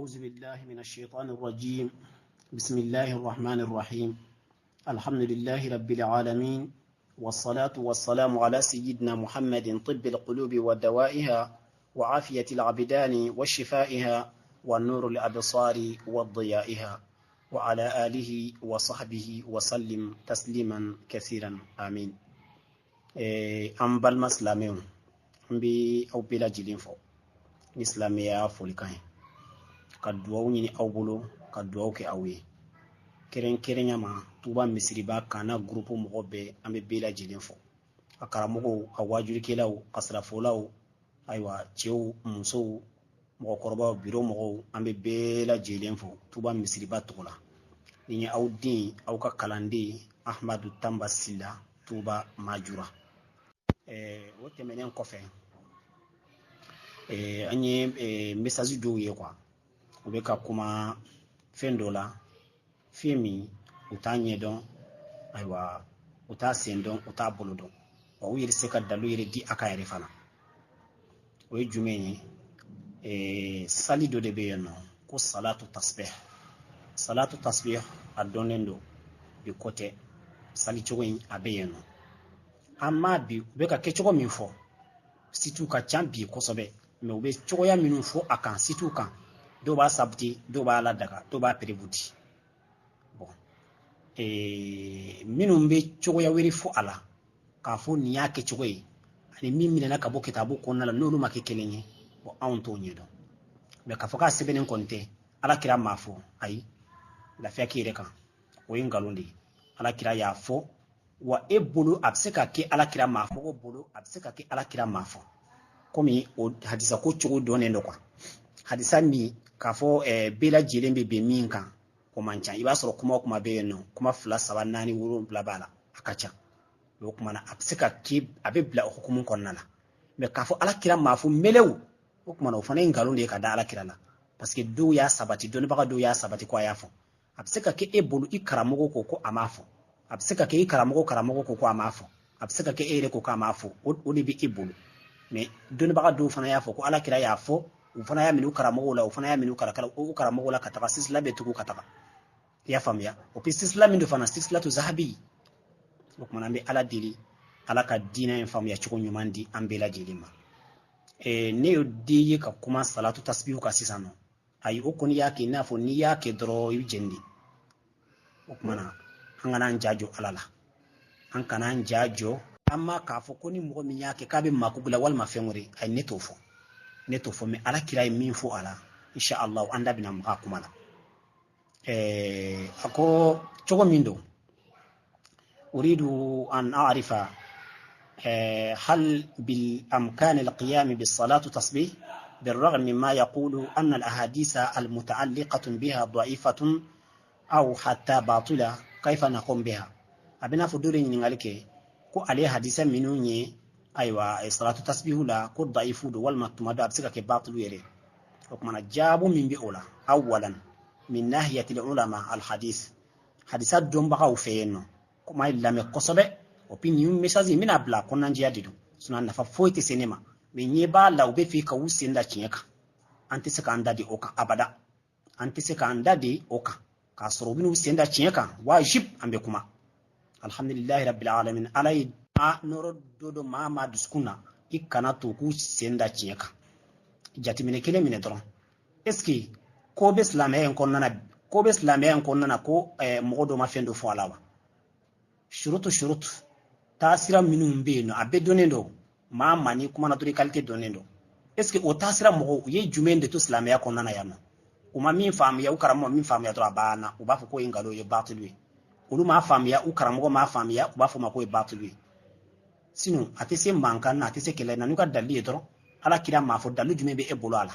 أعوذ بالله من الشيطان الرجيم. بسم الله الرحمن الرحيم. الحمد لله رب العالمين، والصلاة والسلام على سيدنا محمد طب القلوب ودوائها، وعافية العبدان وشفائها، والنور الأبصار وضيائها، وعلى آله وصحبه وسلم تسليما كثيرا، آمين. An balima silamɛw, an bɛ aw bɛɛ lajɛlen fo ni silamɛya folikan ye, ka duwawu ɲini aw bolo, ka duwawu kɛ aw ye, kɛrɛnkɛrɛnya ma Tuba Misiriba kana gurupu mɔgɔ bɛɛ. An bɛ bɛɛ lajɛlen fo, a karamɔgɔw, a wajulikɛlaw, a sirafɔlaw, ayiwa, cɛw, musow, mɔgɔkɔrɔbaw, biro mɔgɔw, an bɛ bɛɛ lajɛlen fo Tuba Misiriba tɔgɔ la. Nin ye aw den, aw ka kalanden, Ahmadu Tanba Sila, Tuba Majura. O tɛmɛnen kɔfɛ, an ye message dɔw ye quoi, u bɛ ka kuma fɛn dɔ la, fɛn min u t'a ɲɛdɔn, ayiwa, u t'a sen dɔn, u t'a bolo dɔn, wa u yɛrɛ se ka dalu yɛrɛ di a ka yɛrɛ fana. O ye jumɛn ye? Sali dɔ de bɛ yen nɔ ko salatu tasbih. Salatu tasbih, a dɔnnen don bi, ko tɛ sali cogo in, a bɛ yen nɔ. An m'a bi, u bɛ ka kɛ cogo min fɔ, sitew ka ca bi kosɛbɛ, mais u bɛ cogoya minnu fɔ a kan sitew kan, dɔw b'a sabati, dɔw b'a ladaga, dɔw b'a perebuti. Bon, minnu bɛ cogoya wɛrɛ fɔ a la k'a fɔ nin y'a kɛcogo ye, ani min minɛna ka bɔ kitabu kɔnɔna la, n'olu ma kɛ kelen ye, bon, anw t'o ɲɛdɔn. Mais k'a fɔ k'a sɛbɛnnen kɔni tɛ, Ala kira m'a fɔ, ayi, lafiya k'i yɛrɛ kan, o ye nkalon de ye. Ala kira y'a fɔ. Wa e bolo, a bɛ se ka kɛ Ala kira m'a fɔ, o bolo, a bɛ se ka kɛ Ala kira m'a fɔ, komi o hadisa ko cogo dɔnnen don quoi. Hadisa min k'a fɔ bɛɛ lajɛlen bɛ bɛn min kan, o man ca. I b'a sɔrɔ kuma o kuma bɛ yen nɔ, kuma fila, saba, naani, wolonwula b'a la, a ka ca. O kuma na, a bɛ se ka kɛ a bɛ bila o hukumu kɔnɔna la. Mais k'a fɔ Ala kira m'a fɔ melew, o kuma na, o fana ye nkalon de ye ka da Ala kira la, parce que dɔw y'a sabati, dɔnnibaga dɔw y'a sabati ko a y'a fɔ. A bɛ se ka kɛ e bolo, i karamɔgɔ ko ko a m'a fɔ, a bɛ se ka kɛ i karamɔgɔ karamɔgɔ ko ko a m'a fɔ, a bɛ se ka kɛ e yɛrɛ ko k'a m'a fɔ, o de bɛ e bolo. Mais dɔnnibaga dɔw fana y'a fɔ ko Ala kira y'a fɔ. U fana y'a minɛ u karamɔgɔw la, u fana y'a minɛ u karamɔgɔw la ka taga sisila bɛ tugu ka taga. I y'a faamuya? O puis sisila min don fana, sisila to zahabi. O kumana, an bɛ Ala deli, Ala ka diinɛ in faamuya cogo ɲuman di an bɛɛ lajɛlen ma. Ne ye den ye ka kuma salatu tasbihu kan sisan nɔ. Ayi, o kɔni y'a kɛ i n'a fɔ n'i y'a kɛ dɔrɔn, i bɛ jɛni de. O kumana, an kana an ja jɔ Ala la, an kana an ja jɔ. An ma k'a fɔ ko ni mɔgɔ min y'a kɛ k'a bɛ mako bila walima fɛn wɛrɛ, ayi, ne t'o fɔ, ne t'o fɔ. Mais Ala kira ye min fɔ a la, insha Allah, an da bɛna maga a kuma la. A ko cogo min don: أريد أن أعرف هل بالأمكان القيام بالصلاة تصبيح بالرغم مما يقول أن الأحاديث المتعلقة بها ضعيفة أو حتى باطلة، كيف نقوم بها؟ A bɛna fɔ dɔ de ɲininkali kɛ ko ale hadisa minnu ye, ayiwa, salatu tasbihu la, ko daifu don walima tuma dɔ a bɛ se ka kɛ batilu yɛrɛ. O kumana, jaabu min bɛ o la, أولا من ناحية العلماء الحديث, hadisa dɔnbagaw fɛ yen nɔ, kuma ye lamɛn kosɛbɛ. O puis nin message in bɛna bila kɔnɔnajɛya de don, sinon nafa foyi tɛ se ne ma. Mais ɲɛ b'a la, u bɛ fɛ ka u sen da tiɲɛ kan. An tɛ se k'an da di o kan abada, an tɛ se k'an da di o kan k'a sɔrɔ u bɛn'u sen da tiɲɛ kan. Wajib, an bɛ kuma. Alhamdulilahi rabbil alamin, Ala ye a nɔrɔ dɔ dɔ maa maa dusukun na, i kana to k'u sen da tiɲɛ kan. Jateminɛ kelen minɛ dɔrɔn: est ce que ko bɛ silamɛya in kɔnɔna na, ko bɛ silamɛya in kɔnɔna na ko mɔgɔ dɔ ma fɛn dɔ fɔ a la wa? Surutu surutu taasira minnu bɛ yen nɔ, a bɛɛ dɔnnen don. Maa maa ni kumana dɔrɔn, qualité dɔnnen don. Est ce que o taasira mɔgɔw, u ye jumɛn de to silamɛya kɔnɔna na yan nɔ? U ma min faamuya, u karamɔgɔ min faamuya dɔrɔn, a banna, u b'a fɔ k'o ye nkalon ye, batilu ye. Olu m'a faamuya, u karamɔgɔ m'a faamuya, u b'a fɔ ma k'o ye batilu ye. Sinon a tɛ se mankan na, a tɛ se kɛlɛ na. N'u ka dalilu ye dɔrɔn, Ala kira m'a fɔ, dalilu jumɛn bɛ e bolo a la?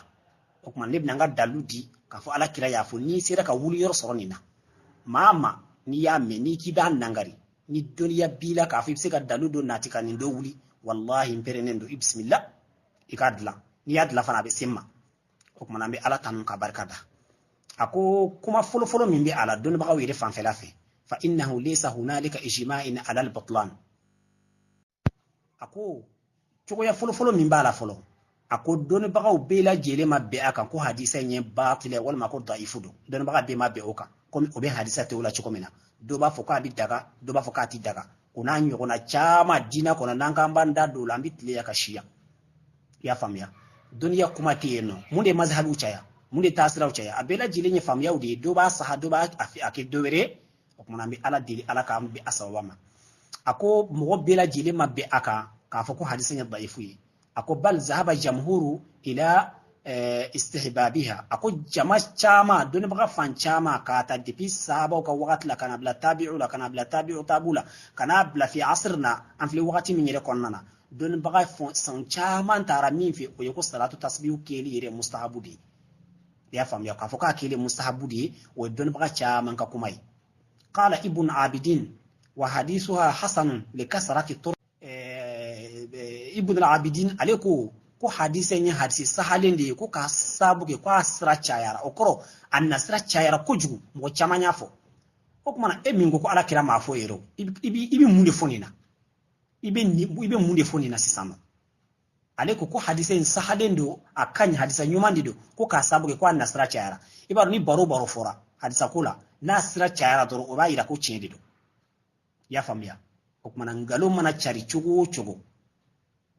O tuma, ne bɛna n ka dalilu di k'a fɔ Ala kira y'a fɔ. N'i sera ka wuli yɔrɔ sɔrɔ nin na, maa ma n'i y'a mɛn, n'i k'i b'a nangari, ni dɔnniya b'i la k'a fɔ i bɛ se ka dalilu dɔ nati ka nin dɔ wuli, walahi, n pɛrɛnnen don. I bisimila, i k'a dilan. N'i y'a dilan fana, a bɛ se n ma. O kumana, an bɛ Ala tanu ka barika da. A ko kuma fɔlɔfɔlɔ min bɛ a la dɔnnibagaw yɛrɛ fanfɛla fɛ, فإنه ليس هنالك إجماع على البطلان. A ko cogoya fɔlɔfɔlɔ min b'a la fɔlɔ A ko dɔnnibagaw bɛɛ lajɛlen ma bɛn a kan ko hadisa in ye baatila walima ko da'ifu don. Dɔnnibaga bɛɛ ma bɛn o kan, komi o bɛ hadisa tɔw la cogo min na. Dɔ b'a fɔ k'a bɛ daga, dɔ b'a fɔ k'a tɛ daga. O n'a ɲɔgɔnna caman diinɛ kɔnɔ, n'an k'an b'an da don o la, an bɛ tile yan ka si yan. I y'a faamuya? Dɔnniya kuma tɛ yen nɔ. Mun de ye mazhabiw caya? Mun de taasiraw caya? A bɛɛ lajɛlen ye faamuyaw de ye. Dɔ b'a saha, dɔ b'a a kɛ dɔ wɛrɛ ye. O tuma an bɛ Ala deli, Ala k'an bɛn a sababa ma. A ko mɔgɔ bɛɛ lajɛlen ma bɛn a kan k'a fɔ ko hadisa ye dayifu ye. A ko bal zahaba jamhuru ila istihbabiha. A ko jama caman, dɔnnibaga fan caman, k'a ta depuis sahabaw ka wagati la ka na bila tabi'u la, ka na bila tabi'u tabi'u la, ka na bila fi asr na, an filɛ wagati min yɛrɛ kɔnɔna na, dɔnnibaga san caman taara min fɛ, o ye ko salatu tasbihu kɛli yɛrɛ mustahabu de ye. I y'a faamuya? K'a fɔ k'a kɛli mustahabu de ye, o ye dɔnnibaga caman ka kuma ye. Qala Ibn Abidin wa hadithuha hasanun li kasrati turuq. Ibn al-Abidin ale ko ko hadisa in ye hadisi sahalen de ye, ko k'a sabu kɛ ko a sira cayara. O kɔrɔ, a nasira cayara kojugu, mɔgɔ caman y'a fɔ. O tuma na, e min ko ko Ala kira m'a fɔ yɛrɛ, i bɛ mun de fɔ nin na? I bɛ mun de fɔ nin na sisan nɔ? Ale ko ko hadisa in sahalen don, a ka ɲi, hadisa ɲuman de don, ko k'a sabu kɛ ko a nasira cayara. I b'a dɔn, ni baro baro fɔra hadisa ko la, n'a sira cayara dɔrɔn, o b'a yira ko tiɲɛ de don. I y'a faamuya? O kumana, nkalon mana cari cogo o cogo,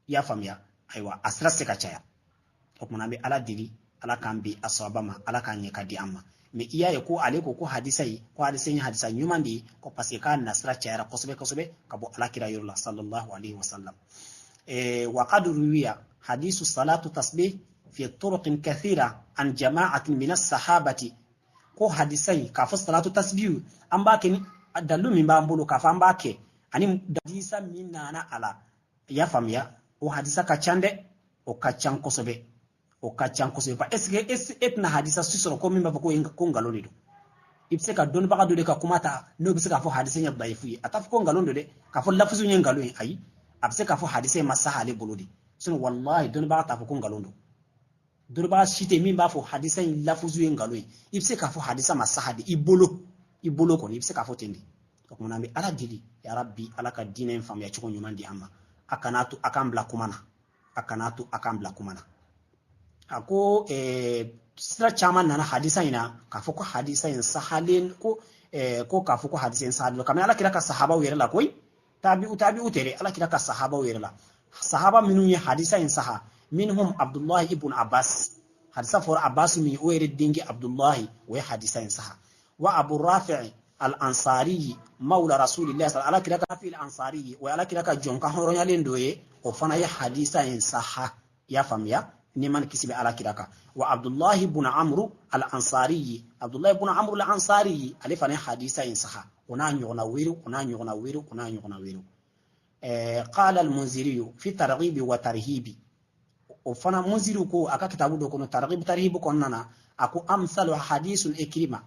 i y'a faamuya, ayiwa, a sira se ka caya. O kumana, an bɛ Ala deli, Ala k'an bi a sababa ma, Ala k'an ɲɛ ka di an ma. Mais i y'a ye ko ale ko ko hadisa ye, ko hadisa ye hadisa ɲuman de ye, ko parce que k'a nasira cayara kosɛbɛ kosɛbɛ ka bɔ Ala kira yɔrɔ la, sallallahu alaihi wasallam. Wa qad ruwiya hadisu salatu tasbih fi turuqin kathira an jama'atin min as-sahabati. Ko hadisa in, k'a fɔ salatu tasbih an b'a kɛ ni dalu min b'an bolo k'a fɔ an b'a kɛ, ani hadisa min nana a la, i y'a faamuya, o hadisa ka ca dɛ, o ka ca kosɛbɛ, o ka ca kosɛbɛ. Est ce que e tɛna hadisa si sɔrɔ ko min b'a fɔ ko nkalon de don? I bɛ se ka dɔnnibaga dɔ de ka kuma ta, n'o bɛ se k'a fɔ hadisa ye dayifu ye. A t'a fɔ ko nkalon don dɛ, k'a fɔ lafuzu ye nkalon ye, ayi. A bɛ se k'a fɔ hadisa ma saha ale bolo de. Sinon wallahi, dɔnnibaga t'a fɔ ko nkalon don. Dɔnnibaga si tɛ min b'a fɔ hadisa in lafuzu ye nkalon ye. I bɛ se k'a fɔ hadisa ma saha de i bolo, i bolo kɔni, i bɛ se k'a fɔ ten de. O kumana, an bɛ Ala deli, ya Rabbi, Ala ka diinɛ in faamuya cogo ɲuman di an ma. A kana to a k'an bila kuma na, a kana to a k'an bila kuma na. A ko sira caman nana hadisa in na k'a fɔ ko hadisa in sahalen ko ko k'a fɔ ko hadisa in sahalen kabini Ala kira ka sahabaw yɛrɛ la koyi. Tabi'u tabi'u tɛ dɛ, Ala kira ka sahabaw yɛrɛ la. Sahaba minnu ye hadisa in saha, minhum Abdullahi ibn Abbas. Hadisa fɔra Abbas min, o yɛrɛ denkɛ Abdullahi, o ye hadisa in saha. Wa Abu Rafi al-Ansari mawla Rasulillah, Ala kira ka fi al-Ansari, o ye Ala kira ka jɔn ka hɔrɔnyalen dɔ ye, o fana ye hadisa in saha. I y'a faamuya? Ni man kisi bɛ Ala kira kan. Wa Abdullahi ibn Amru al-Ansari, Abdullahi ibn Amru al-Ansari, ale fana ye hadisa in saha. O n'a ɲɔgɔnna wɛrɛw, o n'a ɲɔgɔnna wɛrɛw, o n'a ɲɔgɔnna wɛrɛw. Qala al-Munziri fi targhibi wa tarhibi. O fana Munziri ko a ka kitabu dɔ kɔnɔ, targhib tarhib kɔnɔna na, a ko amsalu hadisul Ikrima.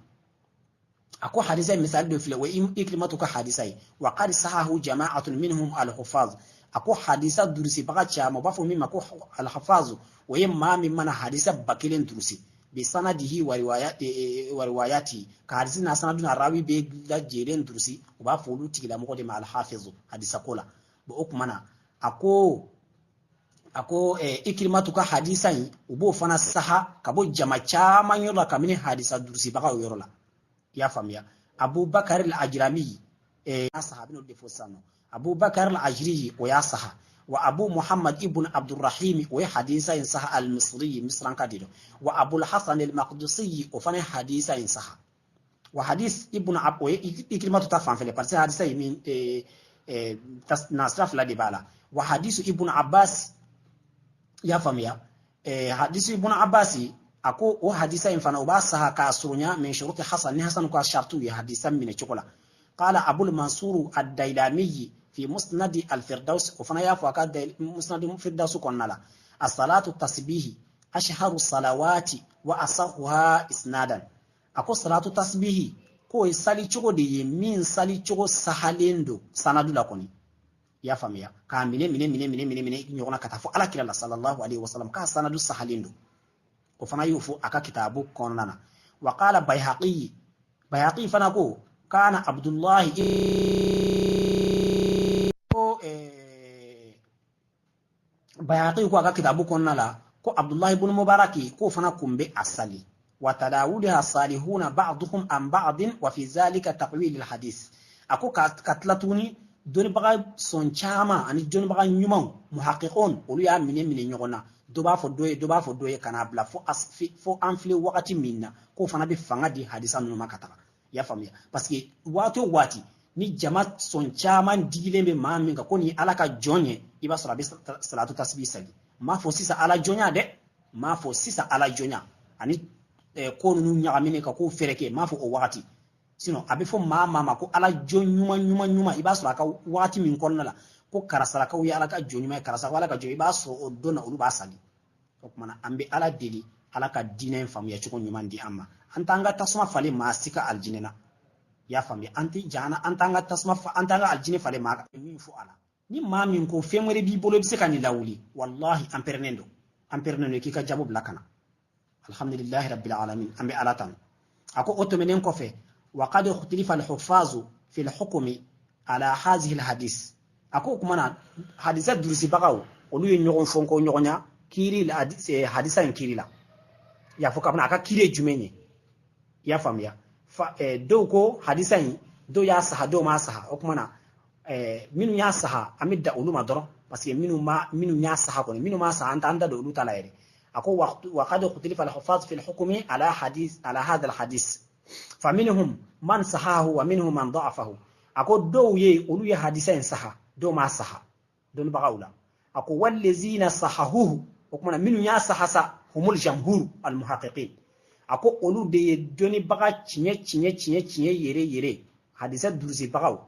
A ko hadisa misali dɔ filɛ, o Ikrimatu ka hadisa ye. Wa qad sahahu jama'atun minhum al-huffaz. A ko hadisa durusibaga caman, u b'a fɔ min ma ko al-huffaz, o ye maa min mana hadisa 1000 durusi bi sanadihi wa riwayati, ka hadisi n'a sanadu n'a rawi bɛɛ lajɛlen durusi, u b'a fɔ olu tigilamɔgɔ de ma al-hafiz hadisa ko la. Bon, o kuma na, a ko Ikirimatu ka hadisa in, u b'o fana saha ka bɔ jama caman yɔrɔ la kabini hadisa durusibagaw yɔrɔ la. I y'a faamuya? Abubakar al-Ajrami y'a saha, a bɛn'o de fɔ sisan nɔ. Abubakar al-Ajri, o y'a saha. Wa Abu Muhammad ibn Abdurrahim, o ye hadisa in saha, al-Misri, Misranka de don. Wa Abul Hasan al-Maqdisi, o fana ye hadisa in saha. Wa hadis ibn Ab, o ye Ikrimatu ta fanfɛla, parce que hadisa in min nasira fila de b'a la. Wa hadisu ibn Abbas, i y'a faamuya, hadisu ibn Abbas, a ko o hadisa in fana, o b'a saha k'a surunya min shuruti hasan, ni hasan ka shartu ye hadisa minɛ cogo la. Qala Abul Mansur ad-Dailami fi Musnad al-Firdaus, o fana y'a fɔ a ka Musnad Firdaus kɔnɔna la, as-salatu tasbihi ashharu salawati wa asahuha isnadan. A ko salatu tasbihi, k'o ye sali cogo de ye min sali cogo sahalen don sanadu la kɔni. I y'a faamuya? K'a minɛ minɛ minɛ minɛ minɛ minɛ ɲɔgɔn na ka taa fɔ Ala kira la, sallallahu alaihi wasallam, k'a sanadu sahalen don. O fana y'o fɔ a ka kitabu kɔnɔna na. Wa qala Bayhaqi, Bayhaqi fana ko kana Abdullahi ko Bayhaqi ko a ka kitabu kɔnɔna la Ko Abdullahi ibn Mubaraki k'o fana kun bɛ a sali. Wa tadawuliha salihuna ba'duhum an ba'din wa fi zalika taqwil al-hadith. A ko ka tila tuguni, dɔnnibaga sɔn caman ani dɔnnibaga ɲumanw, muhaqiqun, olu y'a minɛ minɛ ɲɔgɔn na. Dɔ b'a fɔ dɔ ye, dɔ b'a fɔ dɔ ye, ka n'a bila fo an filɛ wagati min na, k'o fana bɛ fanga di hadisa ninnu ma ka taga. I y'a faamuya? Parce que waati o waati ni jama sɔn caman digilen bɛ maa min kan ko nin Ala ka jɔn ye, i b'a sɔrɔ a bɛ salatu tasbihi sali. N m'a fɔ sisan ala jɔnya dɛ, n m'a fɔ sisan ala jɔnya ani ko ninnu ɲagaminen ka kow fɛrɛkɛ, n m'a fɔ o wagati. Sinon a bɛ fɔ maa maa ma ko ala jɔn ɲuman ɲuman ɲuman, i b'a sɔrɔ a ka wagati min kɔnɔna la ko karisalakaw ye ala ka jɔn ɲuman ye, karisa ko ala ka jɔn, i b'a sɔrɔ o don na olu b'a sali. O tuma na an bɛ Ala deli, Ala ka diinɛ in faamuya cogo ɲuman di an ma. An t'an ka tasuma falen maa si ka alijinɛ na. I y'a faamuya? An tɛ jana, an t'an ka tasuma, an t'an ka alijinɛ falen maa min fɔ a la. Ni maa min ko fɛn wɛrɛ b'i bolo i bɛ se ka nin lawuli, walahi an pɛrɛnnen don, an pɛrɛnnen don k'i ka jaabu bila ka na. Alhamdulillahi rabbil alamin, an bɛ Ala tanu. A ko o tɛmɛnen kɔfɛ, wa qad ikhtalafa al-huffazu fi al-hukmi ala hazihi al-hadis. A ko o kuma na hadisa durusibagaw olu ye ɲɔgɔn fɔ ko ɲɔgɔnya kiiri la, hadisa in kiiri la. I y'a fɔ kabini a ka kiiri ye jumɛn ye? I y'a faamuya? Dɔw ko hadisa in, dɔw y'a saha, dɔw m'a saha. O kuma na minnu y'a saha, an bɛ da olu ma dɔrɔn, parce que minnu y'a saha kɔni, minnu m'a saha, an t'an da don olu ta la yɛrɛ. A ko wa qad ikhtalafa al-huffaz fi al-hukmi ala hadis, ala hadha al-hadis, fa minhum man sahahu wa minhum man da'afahu. A ko dɔw ye, olu ye hadisa in saha, dɔw m'a saha dɔnnibagaw la. A ko wallazina sahahuhu, o kuma na minnu y'a saha sa, humul jamhur al-muhaqqiqin. A ko olu de ye dɔnnibaga tiɲɛ tiɲɛ tiɲɛ tiɲɛ yɛrɛ yɛrɛ, hadisa durusibagaw,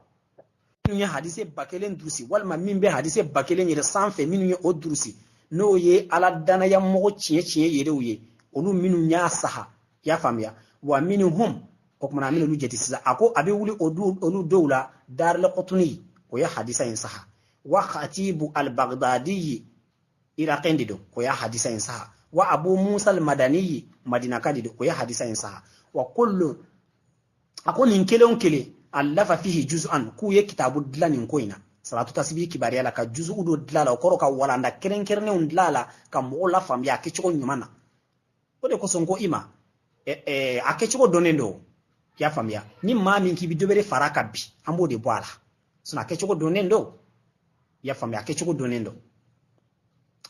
minnu ye hadise 1000 durusi, walima min bɛ hadise 1000 yɛrɛ sanfɛ, minnu ye o durusi, n'o ye Ala danaya mɔgɔ tiɲɛ tiɲɛ yɛrɛw ye, olu minnu y'a saha. I y'a faamuya? Wa minhum, o kumana an bɛna olu jate sisan. A ko a bɛ wuli olu dɔw la, Darul-Qutni, o ye hadisa in saha, wa Khatibu al-Baghdadi, Iraqin de don, o y'a hadisa in saha, wa Abu Musa al-Madani, Madinaka de don, o ye hadisa in saha. Wa kullu, a ko nin kelen o kelen, allafa fihi juz'an, k'u ye kitabu dilan nin ko in na, salatu tasbihi kibariya la, ka juzu dɔ dilan la, o kɔrɔ ka walanda kɛrɛnkɛrɛnnenw dilan la ka mɔgɔw lafaamuya a kɛcogo ɲuman na. O de kosɔn ko i ma a kɛcogo dɔnnen don. I y'a faamuya? Ni maa min k'i bɛ dɔ wɛrɛ fara a kan bi, an b'o de bɔ a la. Sinon a kɛcogo dɔnnen don. I y'a faamuya? A kɛcogo dɔnnen don.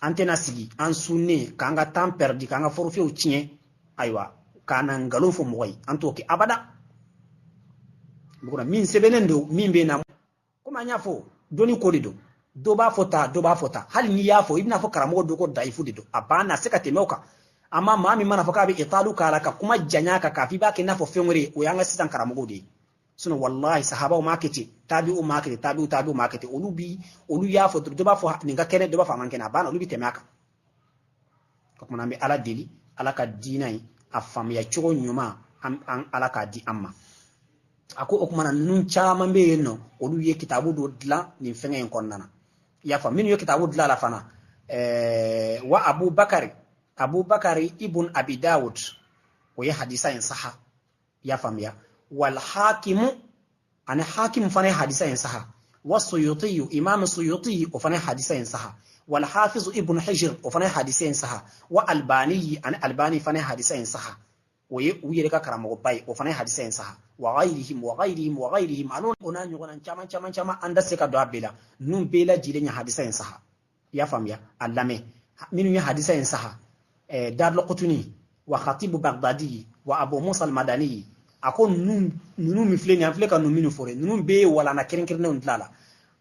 An tɛna sigi an sunnen k'an ka temps perdu, k'an ka forofɛnw tiɲɛ, ayiwa, k'an na nkalon fɔ mɔgɔ ye, an t'o kɛ abada. Min sɛbɛnnen don, min bɛ na, komi an y'a fɔ, dɔnni ko de don. Dɔ b'a fɔ ta, dɔ b'a fɔ ta. Hali n'i y'a fɔ, i bɛna fɔ karamɔgɔ dɔ ko dayifu de don, a banna, a se ka tɛmɛ o kan. A ma maa min mana fɔ k'a bɛ italu k'a la, ka kuma janya kan, k'a fɔ i b'a kɛ i n'a fɔ fɛn wɛrɛ ye, o y'an ka sisan karamɔgɔw de ye. Sinon wallahi sahabaw m'a kɛ ten, tabi'u m'a kɛ ten, tabi'u tabi'u m'a kɛ ten. Olu bi, olu y'a fɔ, dɔ b'a fɔ nin ka kɛnɛ, dɔ b'a fɔ a man kɛnɛ, a banna, olu bɛ tɛmɛ a kan. O kumana an bɛ Ala deli, Ala ka diinɛ in a faamuya cogo ɲuman, an Ala k'a di an ma. A ko o kumana ninnu caman bɛ yen nɔ, olu ye kitabu dɔ dilan nin fɛngɛ in kɔnɔna na. I y'a faamu? Minnu ye kitabu dilan la fana, wa Abubakari ibn Abi Dawud, o ye hadisa in saha. I y'a faamuya? Wal hakimu, ani hakim fana ye hadisa in saha, wa Suyuti, Imam Suyuti, o fana ye hadisa in saha, wal hafiz ibn Hijr, o fana ye hadisa in saha, wa Albani, ani Albani fana ye hadisa in saha, o ye u yɛrɛ ka karamɔgɔba ye, o fana ye hadisa in saha, wa ghayrihim wa ghayrihim wa ghayrihim, ani o n'a ɲɔgɔnna caman caman caman, an da se ka don a bɛɛ la. Ninnu bɛɛ lajɛlen ye hadisa in saha. I y'a faamuya? A lamɛn, minnu ye hadisa in saha, Darul-Qutni wa Khatibu Baghdadi wa Abu Musa al-Madani. A ko ninnu min filɛ nin ye, an filɛ ka ninnu minnu fɔ dɛ, ninnu bɛɛ ye walanda kɛrɛnkɛrɛnnenw dilan la.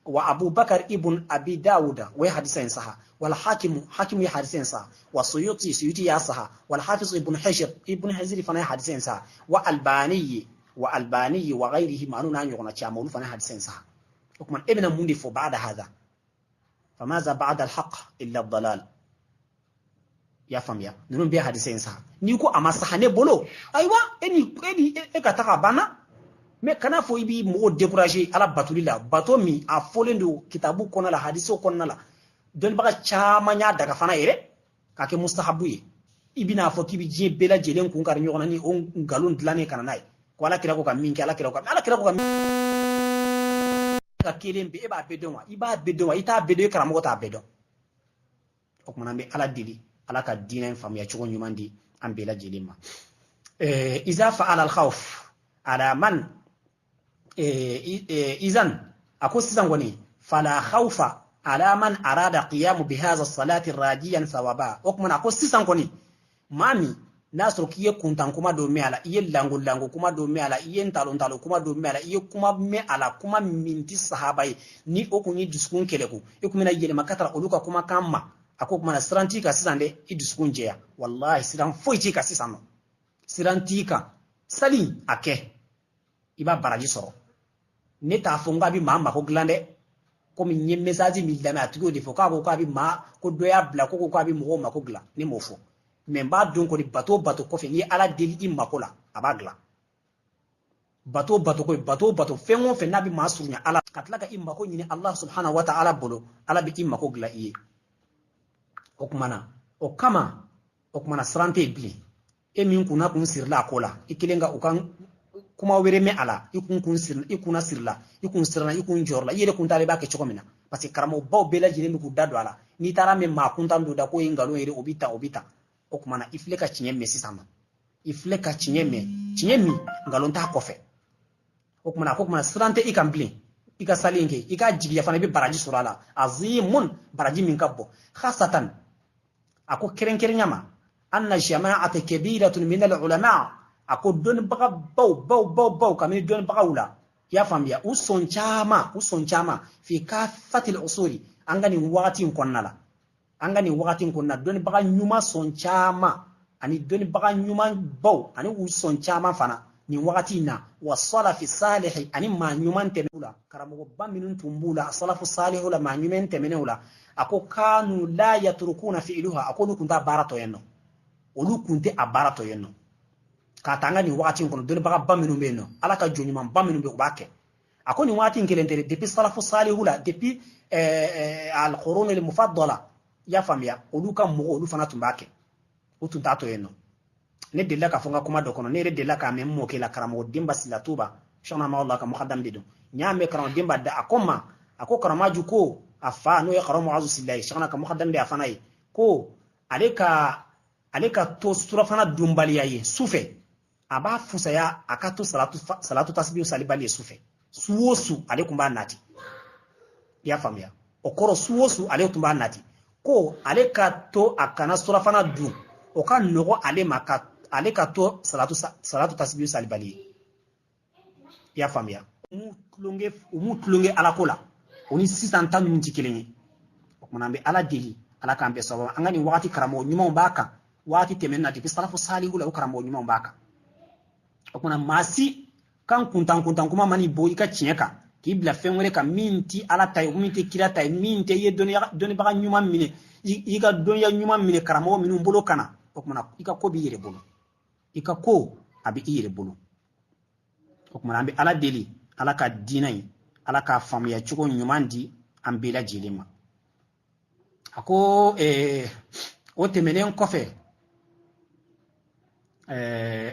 Wa Abubakar ibn Abi Dawuda, o ye hadisa in saha, wal hakimu, hakimu ye hadisa in saha, wa Suyuti, Suyuti y'a saha, wal hafiz ibn Hijr, ibn Hijr fana ye hadisa in saha, wa Albani, wa Albani wa ghayrihim, anu n'a ɲɔgɔnna caman, olu fana ye hadisa in saha. O tuma e bɛna mun de fɔ ba'da hadha? Famaza ba'da al-haqq illa ad-dalal. I y'a faamuya? Ninnu bɛɛ hadisa in saha. N'i ko a ma saha ne bolo, ayiwa, e ni e ni e ka taga, a banna. Mais kana fɔ i b'i mɔgɔw décourager Ala batoli la, bato min a fɔlen don kitabu kɔnɔ la, hadiso kɔnɔna la, dɔnnibaga caman y'a daga fana yɛrɛ k'a kɛ mustahabu ye. I bɛna fɔ k'i bɛ diɲɛ bɛɛ lajɛlen kun kari ɲɔgɔn na ni o nkalon dilannen ka na n'a ye ko Ala kira ko ka min kɛ, Ala kira ko ka, Ala kira ko ka ka kelen bɛ, e b'a bɛɛ dɔn wa? I b'a bɛɛ dɔn wa? I t'a bɛɛ dɔn, e karamɔgɔ t'a bɛɛ dɔn. O kumana an bɛ Ala deli, Ala ka diinɛ in faamuya cogo ɲuman di an bɛɛ lajɛlen ma. Iza fa'ala al-khawf ala man izan, a ko sisan kɔni, fala khawfa ala man arada qiyamu bi hadha salati rajiyan thawaba. O kuma, a ko sisan kɔni, maa min n'a sɔrɔ k'i ye kuntan kuma dɔ mɛn a la, i ye lango lango kuma dɔ mɛn a la, i ye ntalon ntalon kuma dɔ mɛn a la, i ye kuma mɛn a la, kuma min ti sahaba ye, ni o kun ye dusukun kɛlɛku, i kun bɛna yɛlɛma ka tara olu ka kumakan ma, a ko kumana siran t'i kan sisan dɛ, i dusukun jɛya. Wallahi, siran foyi t'i kan sisan nɔ, siran t'i kan. Sali a kɛ, i b'a baraji sɔrɔ. Ne t'a fɔ n k'a bɛ maa mako dilan dɛ, komi n ye message min lamɛn, a tigi y'o de fɔ, k'a ko k'a bɛ maa, ko dɔ y'a bila ko k'a bɛ mɔgɔw mako dilan. Ne m'o fɔ, mais n b'a dɔn kɔni, bato bato kɔfɛ, n'i ye Ala deli i mako la, a b'a dilan. Bato bato ko bato bato, fɛn o fɛn n'a bɛ maa surunya Ala, ka tila ka i mako ɲini Allah subhanahu wa ta'ala bolo, Ala bɛ i mako dilan i ye. O kumana o kama, o kumana siran tɛ yen bilen. E min kunna kun sirila a ko la, i kelen ka u ka kuma wɛrɛ mɛn a la, i kun kun siri, i kunna sirila, i kun siranna, i kun jɔrɔla, i yɛrɛ kun t'a dɔn i b'a kɛ cogo min na, parce que karamɔgɔbaw bɛɛ lajɛlen bɛ k'u da don a la. N'i taara mɛn maa kuntan don da k'o ye nkalon yɛrɛ, o bɛ ta, o bɛ ta. O tuma na, i filɛ ka tiɲɛ mɛn sisan nɔ, i filɛ ka tiɲɛ mɛn, tiɲɛ min nkalon t'a kɔfɛ. O tuma na, a ko tuma siran tɛ i kan bilen, i ka sali in kɛ, i k'a jigiya fana, i bɛ baraji sɔrɔ a la, azimun, baraji min ka bon. Khasatan, a ko kɛrɛnkɛrɛnya ma, anna jama'ata kabiratun min al-ulama, a ko dɔnnibaga baw baw baw baw kabini dɔnnibagaw la, i y'a faamuya, u sɔn caman, u sɔn caman, fi kafatil usuli, an ka nin wagati in kɔnɔna la, an ka nin wagati in kɔnɔna, dɔnnibaga ɲuman sɔn caman ani dɔnnibaga ɲuman baw ani u sɔn caman fana nin wagati in na, wa salafi salihi, ani maa ɲuman tɛmɛnw la, karamɔgɔba minnu tun b'u la, salafu salihu la, maa ɲuman tɛmɛnenw la, a ko kanu la yatrukuna fi'luha, a ko olu kun t'a baara tɔ yen nɔ, olu kun tɛ a baara tɔ yen nɔ. K'a ta an ka nin wagati in kɔnɔ, dɔnnibagaba minnu bɛ yen nɔ, Ala ka jɔn ɲumanba minnu bɛ yen, u b'a kɛ. A ko nin waati in kelen tɛ, depuis salafu salihu la, depuis al-qurun al-mufaddala, i y'a faamuya, olu ka mɔgɔw, olu fana tun b'a kɛ, u tun t'a to yen nɔ. Ne delila k'a fɔ n ka kuma dɔ kɔnɔ, ne yɛrɛ delila k'a mɛn n mɔkɛ la, karamɔgɔ Denba Sila Tuba, Sɔnna Mawla ka mukadam de don. N y'a mɛn karamɔgɔ Denba da, a ko n ma, a ko karamaju ko a fa, n'o ye karamɔgɔ Azu Sila ye, Sɔnna ka mukadam de a fana ye, ko ale ka to surafana dunbaliya ye su fɛ, a b'a fusaya a ka to salatu tasbihu salibali ye su fɛ. Su o su, ale tun b'a nati, i y'a faamuya? O kɔrɔ, su o su ale tun b'a nati, ko ale ka to a kana surafana dun, o ka nɔgɔ ale ma ka ale ka to salatu tasbihu salibali ye, i y'a faamuya? U m'u tulonkɛ Ala ko la, o ni sisan ta ninnu tɛ kelen ye. O kumana, an bɛ Ala deli, Ala k'an bɛɛ sababu. An ka nin wagati karamɔgɔ ɲumanw b'a kan, waati tɛmɛnen na, depuis salafu salihu la, o karamɔgɔ ɲumanw b'a kan. O kumana, maa si kan kuntan kuntan kuma man'i bɔ i ka tiɲɛ kan k'i bila fɛn wɛrɛ kan min ti Ala ta ye, min tɛ kira ta ye, min tɛ i ye dɔnnibaga ɲuman minɛ, i ka dɔnniya ɲuman minɛ karamɔgɔ minnu bolo ka na. O kumana, i ka ko b'i yɛrɛ bolo, i ka ko a bɛ i yɛrɛ bolo. O kumana, an bɛ Ala deli, Ala ka diinɛ in, Ala k'a faamuya cogo ɲuman di an bɛɛ lajɛlen ma. A ko o tɛmɛnen kɔfɛ,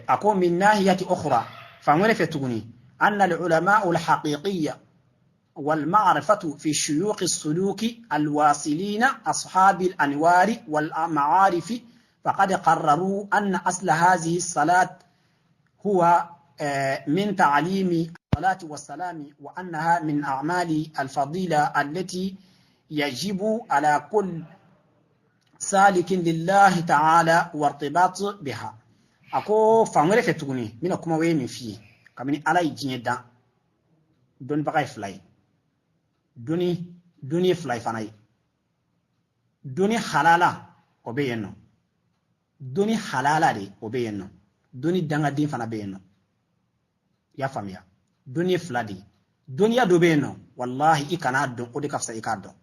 a ko min nahiyati ukhra, fan wɛrɛ fɛ tuguni, anna al-ulama al-haqiqiyya والمعرفة في شيوخ السلوك الواصلين أصحاب الأنوار والمعارف، فقد قرروا أن أصل هذه الصلاة هو من تعليم الصلاة والسلام، وأنها من أعمال الفضيلة التي يجب على كل سالك لله تعالى وارتباط بها. A ko fan wɛrɛ fɛ tuguni, n bɛna kuma wɛrɛ min f'i ye, kabini Ala ye diɲɛ dan, dɔnnibaga ye fila ye, dɔnni dɔnni ye fila ye fana ye. Dɔnni halala, o bɛ yen nɔ, dɔnni halala de, o bɛ yen nɔ, dɔnni dangaden fana bɛ yen nɔ, i y'a faamuya? Dɔnni ye fila de ye. Dɔnniya dɔ bɛ yen nɔ, walahi, i kan'a dɔn, o de ka fisa i k'a dɔn.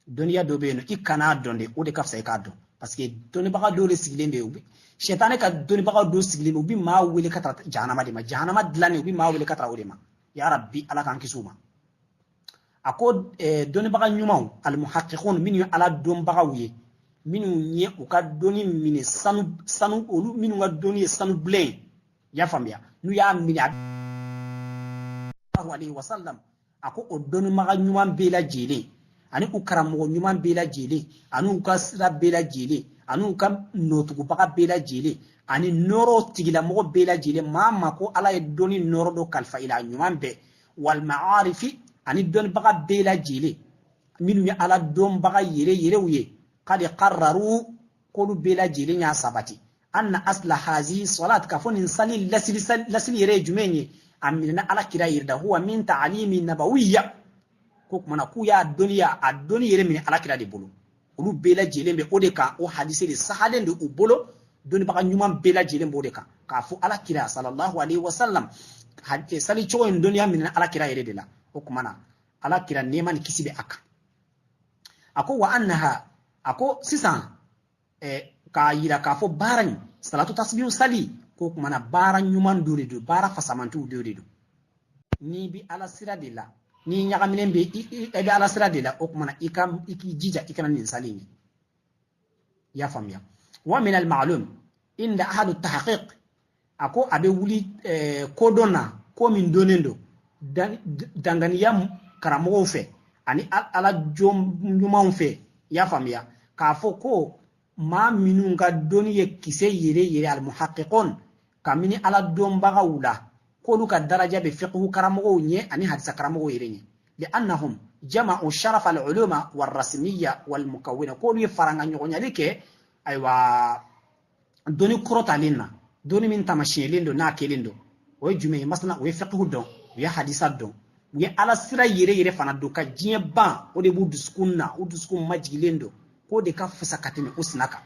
Dɔnniya dɔ bɛ yen nɔ, i kan'a dɔn de, o de ka fisa i k'a dɔn, parce que dɔnnibaga dɔw de sigilen bɛ yen, sɛtanɛ ka dɔnnibaga dɔw sigilen bɛ, u bɛ maa wele ka taa jahanama de ma, jahanama dilannen, u bɛ maa wele ka taa o de ma. Ya Rabbi, Ala k'an kisi o ma. A ko dɔnnibaga ɲumanw, alimuhakiqun, minnu ye Ala dɔnbagaw ye, minnu ye u ka dɔnni minɛ sanu sanu, olu minnu ka dɔnni ye sanu bilen ye, i y'a faamuya, n'u y'a minɛ a alayhi wa sallam, a ko o dɔnnibaga ɲuman bɛɛ lajɛlen, a Ani u karamɔgɔ ɲuman bɛɛ lajɛlen, ani u ka sira bɛɛ lajɛlen, ani u ka nɔtugubaga bɛɛ lajɛlen, ani nɔɔrɔ tigilamɔgɔ bɛɛ lajɛlen, maa ma ko Ala ye dɔnni nɔɔrɔ dɔ kalifa i la, a ɲuman bɛɛ, wal ma'arifi, ani dɔnnibaga bɛɛ lajɛlen minnu ye Ala dɔnbaga yɛrɛ yɛrɛw ye, kadi qarraru, k'olu bɛɛ lajɛlen y'a sabati, anna asla hazihi salat, k'a fɔ nin sali lasili, lasili yɛrɛ ye jumɛn ye? A minɛna Ala kira yɛrɛ da, huwa min ta'alimi nabawiyya, ko kumana k'u y'a dɔnniya, a dɔnni yɛrɛ minɛ Ala kira de bolo. Olu bɛɛ lajɛlen bɛ o de kan, o hadise de sahalen don u bolo, dɔnnibaga ɲuman bɛɛ lajɛlen b'o de kan, k'a fɔ Ala kira sallallahu alaihi wasallam sali cogo in dɔnniya minɛna Ala kira yɛrɛ de la. O kumana Ala kira, nɛɛma ni kisi bɛ a kan, a ko wa annaha, a ko sisan k'a yira k'a fɔ baara in, salatu tasbihu sali, ko kumana baara ɲuman dɔ de don, baara fasamantiw dɔ de don. N'i bɛ Ala sira de la, n'i ɲagaminen bɛ i bɛ Ala sira de la, o kumana i ka i k'i jija i kana nin sali in ye. I y'a faamuya? Wa min al ma'lum inda ahadu tahqiq, a ko a bɛ wuli kodɔn na, ko min dɔnnen don danganiya karamɔgɔw fɛ ani Ala jɔn ɲumanw fɛ. I y'a faamuya k'a fɔ ko maa minnu ka dɔnni ye kisɛ yɛrɛ yɛrɛ, almuhaqiqun, kabini Ala dɔnbagaw la, k'olu ka daraja bɛ fiqhu karamɔgɔw ɲɛ ani hadisa karamɔgɔw yɛrɛ ɲɛ, li'annahum jama'u sharafa al-uluma war-rasmiyya wal-mukawwina, k'olu ye faranga ɲɔgɔnyali kɛ, ayiwa, dɔnni kɔrɔtalen na, dɔnni min taamasiyɛlen don n'a kɛlen don. O ye jumɛn ye? Masala, u ye fiqhu dɔn, u ye hadisa dɔn, u ye Ala sira yɛrɛ yɛrɛ fana dɔn ka diɲɛ ban. O de b'u dusukun na, u dusukun majigilen don k'o de ka fisa ka tɛmɛ o sina kan.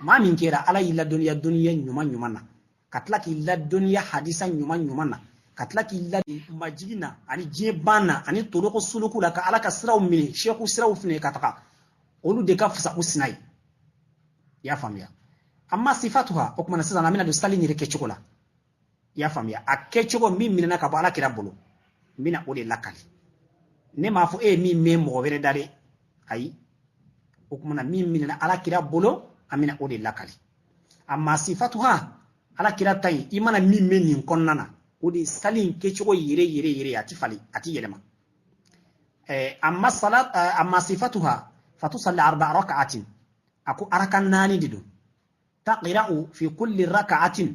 Maa min kɛra Ala y'i ladɔnniya dɔnniya ɲuman ɲuman na, ka tila k'i ladɔnniya hadisa ɲuman ɲuman na, ka tila k'i la majigin na ani diɲɛ ban na ani toroko suluku la, ka Ala ka siraw minɛ, seku siraw minɛ ka taga, olu de ka fisa u sina ye. I y'a faamuya? Amma sifatuha, o kumana sisan an bɛna don sali yɛrɛ kɛcogo la. I y'a faamuya? A kɛcogo min minɛna ka bɔ Ala kira bolo, n bɛna o de lakali. Ne m'a fɔ e ye min mɛn mɔgɔ wɛrɛ da dɛ, ayi. O kumana min minɛna Ala kira bolo, an bɛna o de lakali. Amma sifatuha, Ala kira ta in, i mana min mɛn nin kɔnɔna na, o de sali in kɛcogo yɛrɛ yɛrɛ yɛrɛ, a ti falen, a ti yɛlɛma. Amma salat, amma sifatuha, fatusalli arba'a raka'atin, a ko araka naani de don, taqra'u fi kulli raka'atin,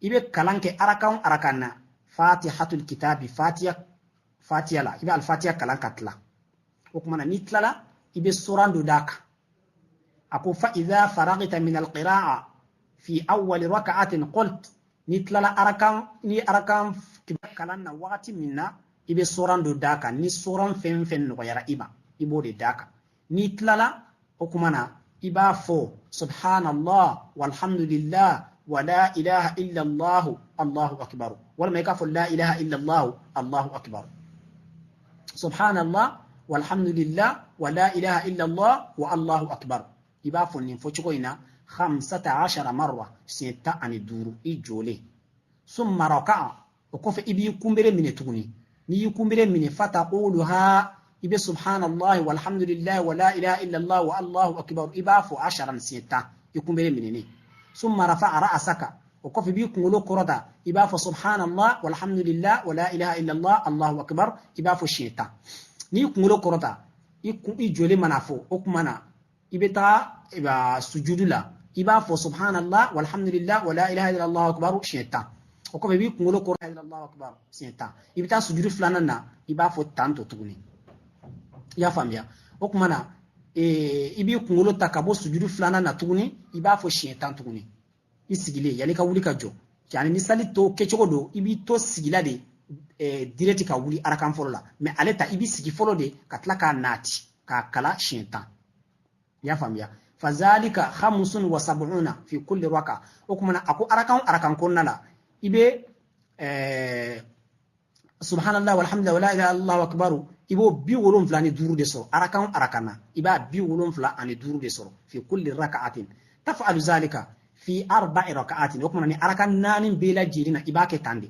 i bɛ kalan kɛ arakan arakan na, fatihatul kitabi, fatiya, fatiya la, i bɛ alfatiya kalan ka tila. O kumana n'i tilala, i bɛ suran dɔ d'a kan. A ko fa idha faragta min alqira'a fi awwali raka'atin qult, n'i tilala arakan, ni arakan kalan na wagati min na, i bɛ suran dɔ d'a kan. Ni suran fɛn fɛn nɔgɔyara i ma, i b'o de d'a kan. N'i tilala, o kuma na i b'a fɔ subhanallah walhamdulillah wa la ilaha illallah allahu akbar, walima i k'a fɔ la ilaha illallah allahu akbar, subhanallah walhamdulillah wa la ilaha illallah wa allahu akbar. I b'a fɔ nin fɔcogo in na 15 marra, siɲɛ 15, i jɔlen. Summa raka'a, o kɔfɛ i b'i kunbere minɛ tuguni. N'i y'i kunbere minɛ, fataquluha, i bɛ subhanallah walhamdulillah wa la ilaha illallah wa allahu akbar, i b'a fɔ asharan, siɲɛ 10, i kunbere minɛnen. Summa rafa'a ra'asaka, o kɔfɛ i b'i kunkolo kɔrɔta, i b'a fɔ subhanallah walhamdulillah wa la ilaha illallah allahu akbar, i b'a fɔ siɲɛ 10. N'i kunkolo kɔrɔta, i jɔlen mana fɔ, o kuma na i bɛ taa sujudu la, i b'a fɔ subhanallah walhamdulillah wa la ilaha illallah akbar siɲɛ 10. O kɔfɛ i b'i kunkolo kɔrɔta, allahu akbar siɲɛ 10, i bɛ taa sujudu filanan na, i b'a fɔ tan to tuguni. I y'a faamuya? O kuma na i b'i kunkolo ta ka bɔ sujudu filanan na tuguni, i b'a fɔ siɲɛ 10 tuguni, i sigilen, yanni ka wuli ka jɔ. Yani ni sali to kɛcogo don, i b'i to sigila de direct ka wuli arakan fɔlɔ la, mais ale ta, i b'i sigi fɔlɔ de ka tila k'a naati k'a kala siɲɛ 10. I y'a faamuya? Fazalika 75 fi kulli raka. O kuma na a ko arakan arakan kɔnɔna la, i bɛ subhanallah walhamdulillah wala ilaha illallah akbar, i b'o 75 de sɔrɔ arakan arakan na, i b'a 75 de sɔrɔ fi kulli raka'atin. Taf'alu zalika fi arba'i raka'atin. O kuma ni arakan naani bɛɛ lajɛlen na, i b'a kɛ tan de.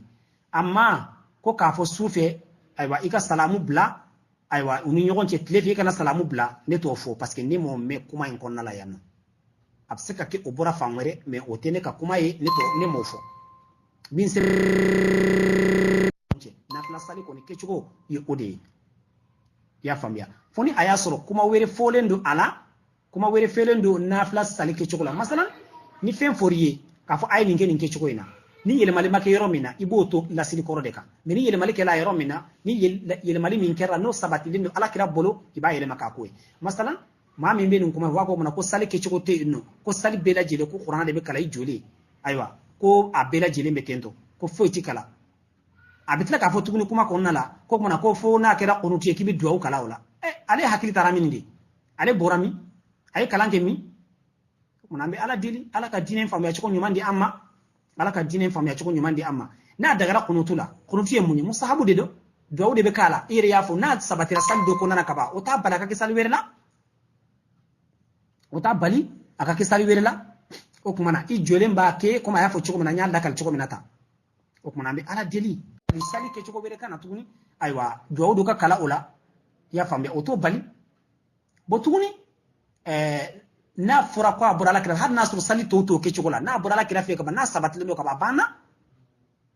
Amma ko k'a fɔ su fɛ, ayiwa, i ka salamu bila, ayiwa, u ni ɲɔgɔn cɛ, tile fɛ i kana salamu bila, ne t'o fɔ, parce que ne m'o mɛn kuma in kɔnɔna la yan nɔ. A bɛ se ka kɛ o bɔra fan wɛrɛ, mais o tɛ ne ka kuma ye, ne t'o, ne m'o fɔ. Min cɛ nafila sali kɔni kɛcogo ye o de ye. I y'a faamuya? Fo ni a y'a sɔrɔ kuma wɛrɛ fɔlen don a la, kuma wɛrɛ fɔlen don nafila sali kɛcogo la. Masalan, ni fɛn fɔr'i ye k'a fɔ a ye nin kɛ nin kɛcogo in na, ni yɛlɛmali ma kɛ yɔrɔ min na, i b'o to lasili kɔrɔ de kan. Mais ni yɛlɛmali kɛla yɔrɔ min na, ni yɛlɛmali min kɛra, n'o sabatilen don Alakira bolo, i b'a yɛlɛma k'a k'o ye. Masalan, maa min bɛ nin kuma, u b'a fɔ o ma ko sali kɛcogo tɛ yen nɔ, ko sali bɛɛ lajɛlen ko kuranɛ de bɛ kalan i jɔlen. Ayiwa, ko a bɛɛ lajɛlen bɛ ten tɔ, ko foyi ti kalan. A bɛ tila k'a fɔ tuguni kuma kɔnɔna la ko kumana ko fo n'a kɛra kunutu ye, k'i bɛ duwawu kalan o la. Ɛ, ale hakili taara min de? Ale bɔra min? A ye kalan kɛ min? Kumana an bɛ Ala deli, Ala ka diinɛ faamuya cogo ɲuman di an ma, Ala ka diinɛ faamuya cogo ɲuman di an ma. N'a dagara kunutu la, kunutu ye mun ye? Musahabu de don, duwawu de bɛ k'a la. I yɛrɛ y'a fɔ, n'a sabatira sali dɔ kɔnɔna na ka ban, o t'a bali a ka kɛ sali wɛrɛ la, o t'a bali a ka kɛ sali wɛrɛ la. O tuma na, i jɔlen b'a kɛ komi a y'a fɔ cogo min na, n y'a lakali cogo min na tan. O tuma na, an bɛ Ala deli, ni sali kɛcogo wɛrɛ ka na tuguni, ayiwa, duwawu dɔ ka kala o la. I y'a faamuya? O t'o bali. Bon, tuguni, n'a fɔra ko a bɔra Ala kira, hali n'a sɔrɔ sali tɔw t'o kɛcogo la, n'a bɔra Ala kira fɛ ka ban, n'a sabatilen don ka ban, a banna.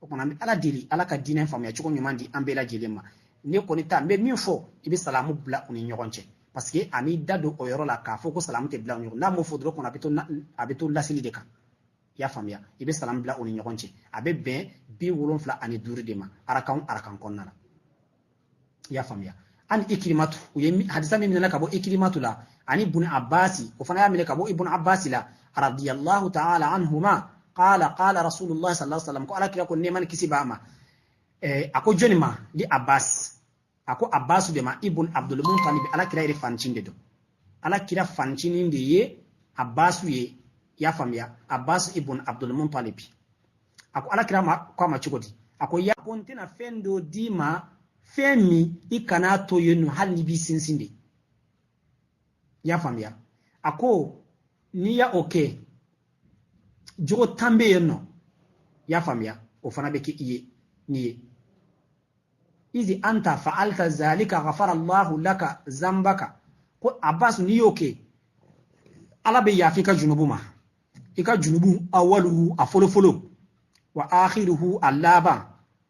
O tuma an bɛ Ala deli, Ala ka diinɛ faamuya cogo ɲuman di an bɛɛ lajɛlen ma. Ne kɔni ta, n bɛ min fɔ, i bɛ salamu bila u ni ɲɔgɔn cɛ, parce que a m'i da don o yɔrɔ la k'a fɔ ko salamu tɛ bila u ni ɲɔgɔn. N'a m'o fɔ dɔrɔn kɔnɔ, a bɛ to lasili de kan. I y'a faamuya? I bɛ salamu bila u ni ɲɔgɔn cɛ, a bɛ bɛn 75 de ma arakan arakan kɔnɔna la. I y'a faamuya? Ani Ikirimatu, u ye hadisa min minɛ ka bɔ Ikirimatu la, ani Bun Abbasi, o fana y'a minɛ ka bɔ Ibn Abbasi la, radiyallahu ta'ala anhuma, qala qala Rasulullah sallallahu alaihi wasallam, ko Ala kira ko, nɛɛma ni kisi b'a ma, a ko jɔni ma? Di Abbas. A ko Abbas de ma, Ibn Abdul Muttalib, Ala kira yɛrɛ fancin de don. Ala kira fancinin de ye Abbas ye. I y'a faamuya? Abbas ibn Abdul Muttalib. A ko Ala kira ma, ko a ma cogo di? A ko ya, ko n tɛna fɛn dɔ d'i ma, fɛn min i kana to yen nɔ hali n'i b'i sinsin de. I y'a faamuya? A ko n'i y'a o kɛ, jogo 10 bɛ yen nɔ. I y'a faamuya? O fana bɛ kɛ i ye n'i ye izi anta fa'alta zalika ghafara Allahu laka zambaka. Ko Abbas, n'i y'o kɛ, Ala bɛ yafa i ka junubu ma, i ka junubu awaluhu, a fɔlɔfɔlɔ, wa akhiruhu, a laban,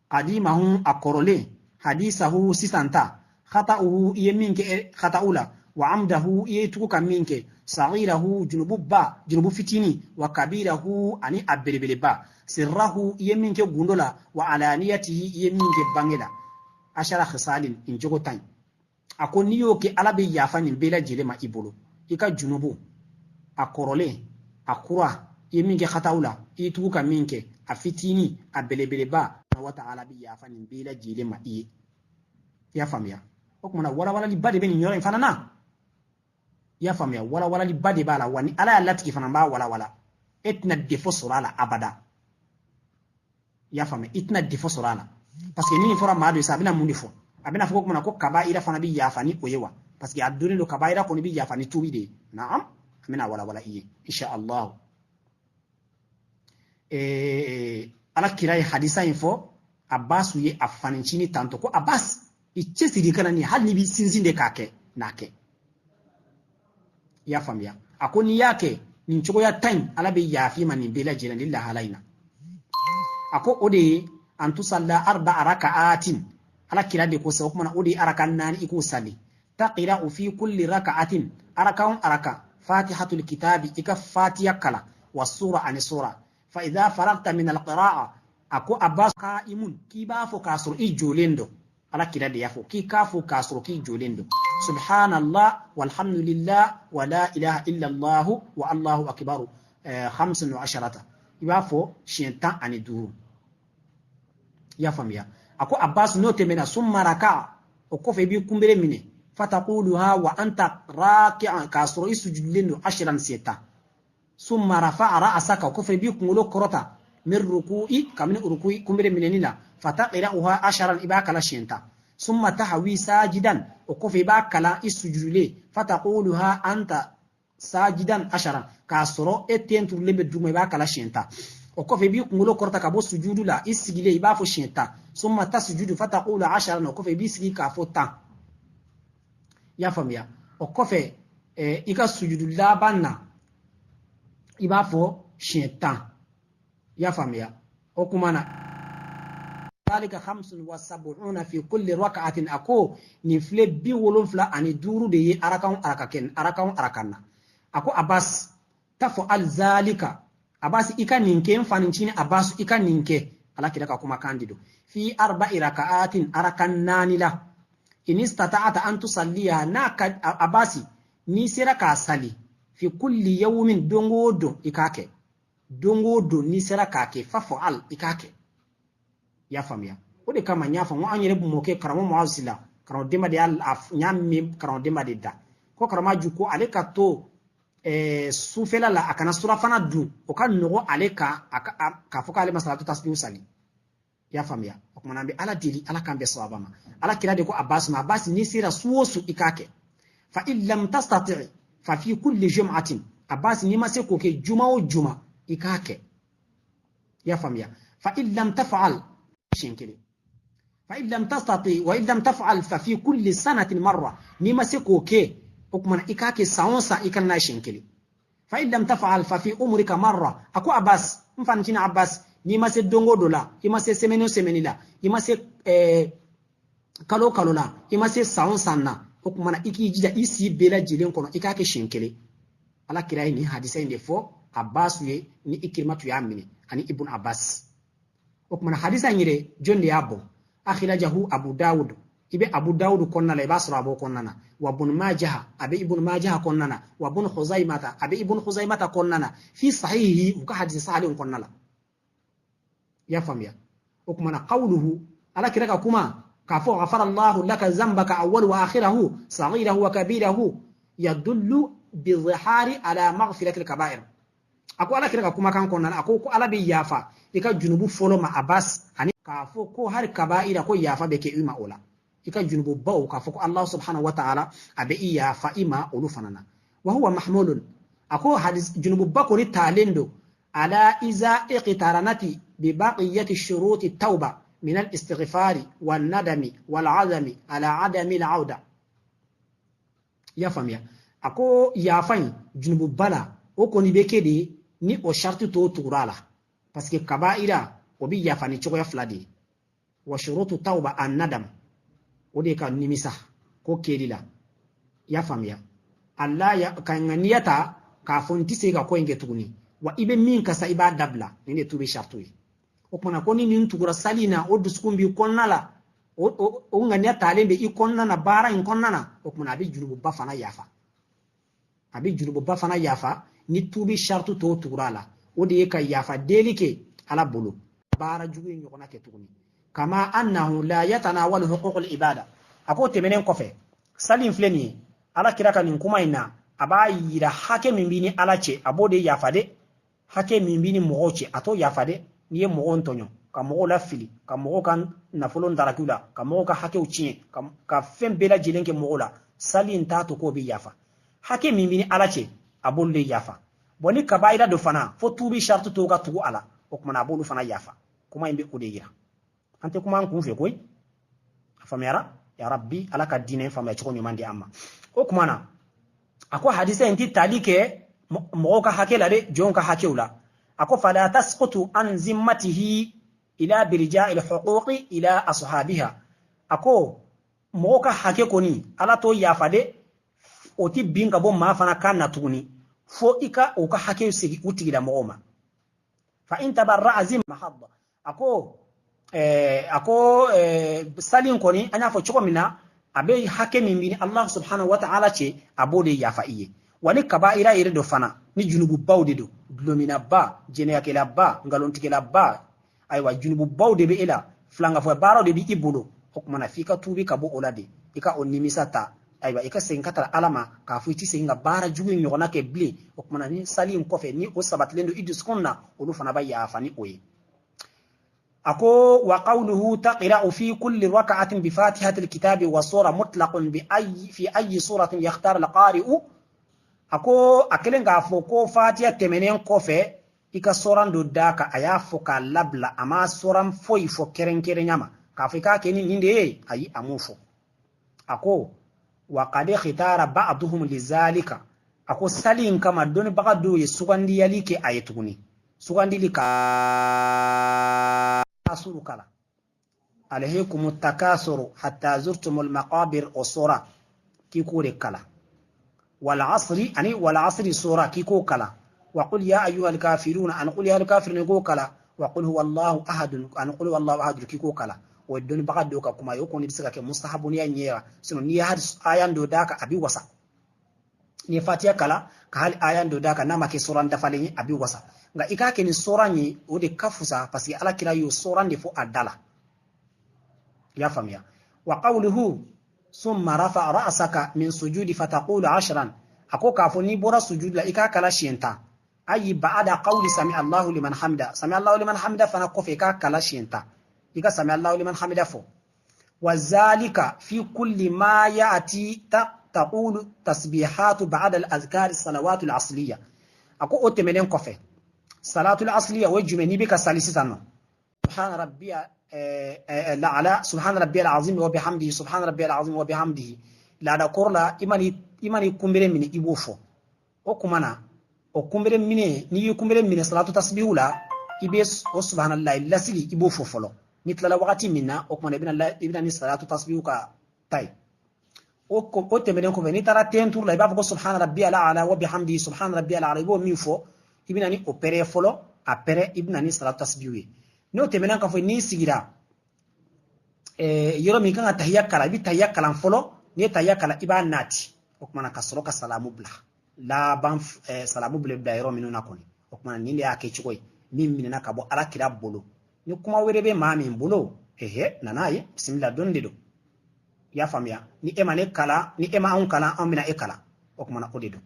qadimahu, a kɔrɔlen, hadisahu, sisan ta, khata'uhu, i ye min kɛ khata'u la, wa amdahu, i ye tugu ka min kɛ, saghirahu, junubu ba, junubu fitini, wa kabirahu, ani a belebeleba, sirrahu, i ye min kɛ gundo la, wa alaniyatihi, i ye min kɛ bange la. Ashara khisalin, in jogo 10. A ko n'i y'o kɛ, Ala bɛ yafa nin bɛɛ lajɛlen ma i bolo, i ka junubu a kɔrɔlen, a kura, i ye min kɛ khataw la, i ye tugu ka min kɛ, a fitini, a belebeleba, wa ta'ala bɛ yafa nin bɛɛ lajɛlen ma i ye. I y'a faamuya? O kumana, walawalaliba de bɛ nin yɔrɔ in fana na. I y'a faamuya? Walawalaliba de b'a la. Wa ni Ala y'a latigɛ fana, n b'a walawala, e tɛna défaut sɔrɔ a la abada. I y'a faamuya? I tɛna défaut sɔrɔ a la, parce que ni nin fɔra maa dɔ ye sisan, a bɛna mun de fɔ? A bɛna fɔ ko kumana ko kabayira fana bɛ yafa ni o ye wa? Parce que a donnen don, kabayira kɔni bɛ yafa ni tuubi de ye. Naam, an bɛna walawala i ye insha Allah. Ala kira ye hadisa in fɔ Abbas ye, a fanincinin tantɔ, ko Abbas, i cɛsiri kana nin, hali n'i b'i sinsin de k'a kɛ n'a kɛ. I y'a faamuya? A ko n'i y'a kɛ nin cogoya 10 in, Ala bɛ yafa i ma nin bɛɛ lajɛlen ni lahala in na. A ko o de ye an tusalla arba raka'atin. Ala kira de ko sa, o kumana o de ye araka 4, i k'o sali, taqira'u fi kulli raka'atin, araka o araka, fatihatul kitabi, i ka fatiya kala, wa sura, ani sura. Fa idha faragta min alqira'a, a ko Abbas, qa'imun, k'i b'a fɔ k'a sɔrɔ i jɔlen don. Ala kira de y'a fɔ k'i k'a fɔ k'a sɔrɔ k'i jɔlen don: subhanallah walhamdulillah wa la ilaha illallah wa allahu akbar 15, i b'a fɔ siɲɛ 15. I y'a faamuya? A ko Abbas, n'o tɛmɛna, summa raka, o kɔfɛ i b'i kunbere minɛ, fataquluha wa anta raki'an, k'a sɔrɔ i sujudilen don, ashran, siɲɛ 10. Summa rafa'a ra'asaka, o kɔfɛ i b'i kunkolo kɔrɔta, min ruku'i, kabini ruku'i kunbere minɛni la, fataqira'uha asharan, i b'a kala siɲɛ 10. Summa tahawi sajidan, o kɔfɛ i b'a kala i sujudilen, fataquluha anta sajidan asharan, k'a sɔrɔ e ten turulen bɛ duguma, i b'a kala siɲɛ 10. O kɔfɛ i b'i kunkolo kɔrɔta ka bɔ sujudu la, i sigilen, i b'a fɔ siɲɛ 10. Summa tasjudu fataqulu asharan, o kɔfɛ i b'i sigi k'a fɔ 10. I y'a faamuya? O kɔfɛ, i ka sujudu laban na, i b'a fɔ siɲɛ 10. I y'a faamuya? O kuma na, Zalika khamsun wa sab'una fi kulli rak'atin. A ko nin filɛ 75 de ye arakan araka kɛ arakan arakan na. A ko Abbas, taf'al zalika, Abbas, i ka nin kɛ, n fanincinin Abbas, i ka nin kɛ. Ala kira ka kumakan de don. Fi arba'i raka'atin, arakan 4 la. In istata'ata an tusalliya, n'a ka Abbas, n'i sera k'a sali fi kulli yawmin, don o don i k'a kɛ, don o don n'i sera k'a kɛ, faf'al, i k'a kɛ. I y'a faamuya? O de kama n y'a fɔ n ko an yɛrɛ mɔkɛ karamɔgɔ Muazu Sila, karamɔgɔ Denba de y'a, n y'a mɛn karamɔgɔ Denba de da ko karamɔgɔ Ju ko ale ka to sufɛla la, a kana surafana dun, o ka nɔgɔ ale kan k'a fɔ k'ale ma salatu tasbihu sali. I y'a faamuya? O kumana an bɛ Ala deli, Ala k'an bɛn sawaba ma. Ala kira de ko Abbas ma, Abbas, n'i sera su o su, i k'a kɛ. Fa in lam tastati fa fi kulli jum'atin. Abbas, n'i ma se k'o kɛ, juma o juma i k'a kɛ. I y'a faamuya? Fa in lam taf'al, siɲɛ kelen. Fa in lam tastati wa in lam taf'al fa fi kulli sanatin marra. N'i ma se k'o kɛ, o kumana i k'a kɛ san o san, i ka n'a siɲɛ kelen. Fa in lam taf'al fa fi umrika marra. A ko Abbas, n fanicinin Abbas, n'i ma se don o don la, i ma se semaine o semaine la, i ma se kalo o kalo la, i ma se san o san na, o kumana i k'i jija i si bɛɛ lajɛlen kɔnɔ, i k'a kɛ siɲɛ kelen. Ala kira ye nin hadisa in de fɔ Abbas ye ni Ikrimatu y'a minɛ ani Ibn Abbas. O kumana hadisa in yɛrɛ, jɔn de y'a bɔ? Akhrajahu Abu Dawud, i bɛ Abu Dawud kɔnɔna la, i b'a sɔrɔ a b'o kɔnɔna na. Wa Ibn Majah, a bɛ Ibn Majah kɔnɔna na. Wa Ibn Khuzaimata, a bɛ Ibn Khuzaimata kɔnɔna na. Fi sahihi, u ka hadisi sahalen kɔnɔna la. I y'a faamuya? O kumana qawluhu, Ala kira ka kuma k'a fɔ ghafara Allahu laka zambaka awwal wa akhirahu saghirahu wa kabirahu yadullu bi dhihari ala maghfiratil kaba'ir. A ko Ala kira ka kumakan kɔnɔna na, a ko ko Ala bɛ yafa i ka junubu fɔlɔ ma, Abbas, ani k'a fɔ ko hali kaba'ira, ko yafa bɛ kɛ i ma o la, i ka junubu baw, k'a fɔ ko Allah subhanahu wa ta'ala a bɛ i yafa i ma olu fana na. Wa huwa mahmulun, a ko hadis junubu ba kɔni talen don ala iza iqtaranati bi baqiyati shuruti tauba min al istighfari wan nadami wal azami ala adami al auda. I y'a faamuya? A ko yafa in junubu ba la, o kɔni bɛ kɛ de ni o sharti tɔw tugura a la, parce que kaba'ira o bɛ yafa ni cogoya fila de ye. Wa shurutu tauba an nadam, o de ka nimisa ko kɛli la. I y'a faamuya? Allah ya ka ŋaniya ta k'a fɔ n tɛ se ka ko in kɛ tuguni, wa i bɛ min kasa i b'a dabila, nin de tubi shartu ye. O kumana ko ni nin tugura sali na, o dusukun b'i kɔnɔna la, o ŋaniya talen bɛ i kɔnɔna na, baara in kɔnɔna na, o kumana a bɛ junububa fana yafa, a bɛ junububa fana yafa ni tubi shartu tɔw tugura a la. O de ye ka yafa deli kɛ Ala bolo, baara jugu in ɲɔgɔnna kɛ tuguni. Kama annahu la yatanawalu huququl ibada. A ko tɛmɛnen kɔfɛ, sali in filɛ nin ye, Ala kira ka nin kuma in na, a b'a yira hakɛ min b'i ni Ala cɛ, a b'o de yafa dɛ. Hakɛ min b'i ni mɔgɔw cɛ, a t'o yafa dɛ. N'i ye mɔgɔw tɔɲɔ, ka mɔgɔw lafili, ka mɔgɔw ka nafolo darakiw la, ka mɔgɔw ka hakɛw tiɲɛ, ka fɛn bɛɛ lajɛlen kɛ mɔgɔw la, sali in t'a to k'o bɛ yafa. Hakɛ min b'i ni Ala cɛ, a b'olu de yafa. Bɔn ni kabayira dɔ fana, fo tuubi shartu tɔw ka tugu a la, o kumana a b'olu fana yafa. Kuma in bɛ o de yira. An tɛ kuma an kun fɛ koyi. A faamuyara? Ya rabbi, Ala ka diinɛ faamuya cogo ɲuman di an ma. O kuma na, a ko hadisa in ti tali kɛ mɔgɔw ka hakɛ la dɛ, jɔnw ka hakɛw la. A ko fala tasqutu an zimmatihi ila birja'i alhuquqi ila ashabiha. A ko mɔgɔw ka hakɛ kɔni, Ala t'o yafa dɛ, o ti bin ka bɔ maa fana kan na tuguni fo i ka o ka hakɛw segin u tigilamɔgɔw ma. Fa in tabarra'a zimma hadda. A ko sali in kɔni, an y'a fɔ cogo min na, a bɛ hakɛ min bi ni Allah subhanahu wa ta'ala cɛ, a b'o de yafa i ye. Wa ni kabaira yɛrɛ dɔ fana, ni junububaw de don, dulɔminaba, jɛnɛyakɛlaba, nkalontigɛlaba, ayiwa junububaw de bɛ e la, filankafɔ baaraw de bɛ i bolo, o kumana f'i ka tuubi ka bɔ o la de, i ka o nimisa ta, ayiwa i ka segin ka taa Ala ma k'a fɔ i tɛ segin ka baara jugu in ɲɔgɔnna kɛ bilen. O kumana ni sali in kɔfɛ, ni o sabatilen don i dusukun na, olu fana bɛ yafa ni o ye. A ko wa qawluhu taqra'u fi kulli raka'atin bi fatihati alkitabi wa sura mutlaqun bi ayyi fi ayyi suratin yakhtar alqari'u. A ko a kelen k'a fɔ ko fatiha tɛmɛnen kɔfɛ, i ka soran dɔ d'a kan, a y'a fɔ k'a labila, a ma soran foyi fɔ kɛrɛnkɛrɛnya ma k'a fɔ i k'a kɛ ni nin de ye, ayi, a m'o fɔ. A ko wa qad ikhtara ba'duhum lizalika. A ko sali in kama, dɔnnibaga dɔw ye sugandiyali kɛ a ye tuguni, sugandili ka suru kala. Alhikumu takasuru hatta zurtumul maqabir, o sura k'i k'o de kalan. Wal asri, ani wal asri sura k'i k'o kalan. Wa qul ya ayyuhal kafiruna, ani qul ya ayyuhal kafiruna k'o kalan. Wa qul huwa allahu ahadun, ani qul huwa allahu ahadun k'i k'o kalan. O ye dɔnnibaga dɔw ka kuma ye. O kɔni bɛ se ka kɛ mustahabuniya ɲɛ la, sinon n'i ye hali ayan dɔ d'a kan, a bɛ wasa. N'i ye fatiya kalan ka hali ayan dɔ d'a kan, n'a ma kɛ suran dafalen ye, a bɛ wasa. Nka i k'a kɛ ni suran ye, o de ka fusa, parce que Ala kira y'o suran de fɔ a da la. I y'a faamuya? Wa qawluhu summa rafa ra'saka min sujudi fataqulu ashran, a ko k'a fɔ n'i bɔra sujudi la, i k'a kala siɲɛ 10. Ayi ba'ada qawli sami Allahu liman hamida, sami Allahu liman hamida fana kɔfɛ, i k'a kala siɲɛ 10, i ka sami Allahu liman hamida fɔ. Wa zalika fi kulli ma ya'ti taqulu tasbihatu ba'da al-azkar salawatu al-asliya. A ko o tɛmɛnen kɔfɛ, salatu al-asliya o ye jumɛn? N'i bɛ ka sali sisan nɔ, subhana rabbiya la'ala, subhana rabbiya al-azim wa bihamdihi, subhana rabbiya al-azim wa bihamdihi. Laada kɔrɔ la, i mani kunbere minɛ, i b'o fɔ. O kuma na, o kunbere minɛ, n'i ye kunbere minɛ salatu tasbihu la, i bɛ o subhanallahi lasigi, i b'o fɔ fɔlɔ. N'i tilala wagati min na, o kuma na, i bɛna ni salatu tasbihu ka ta ye. O tɛmɛnen kɔfɛ, n'i taara tenturu la, i b'a fɔ ko subhana rabbiyal a'la wa bihamdihi, subhana rabbiyal a'la. I b'o min fɔ, i bɛna ni o pɛrɛ fɔlɔ. A pɛrɛ, i bɛna ni salatu tasbihu ye. N'o tɛmɛnen kɔfɛ, n'i sigira yɔrɔ min kan ka tahiya kalan, i bɛ tahiya kalan fɔlɔ. N'i ye tahiya kalan, i b'a nati. O kuma na, ka sɔrɔ ka salamu bila laban, salamu bila yɔrɔ minnu na kɔni. O kuma na, nin de y'a kɛcogo ye min minɛna ka bɔ Ala kira bolo. Ni kuma wɛrɛ bɛ maa min bolo, ehe, na n'a ye, bisimila. Dɔnni de don, i y'a faamuya? Ni e ma ne kalan, ni e ma anw kalan, anw bɛna e kalan. O kuma na, o de don.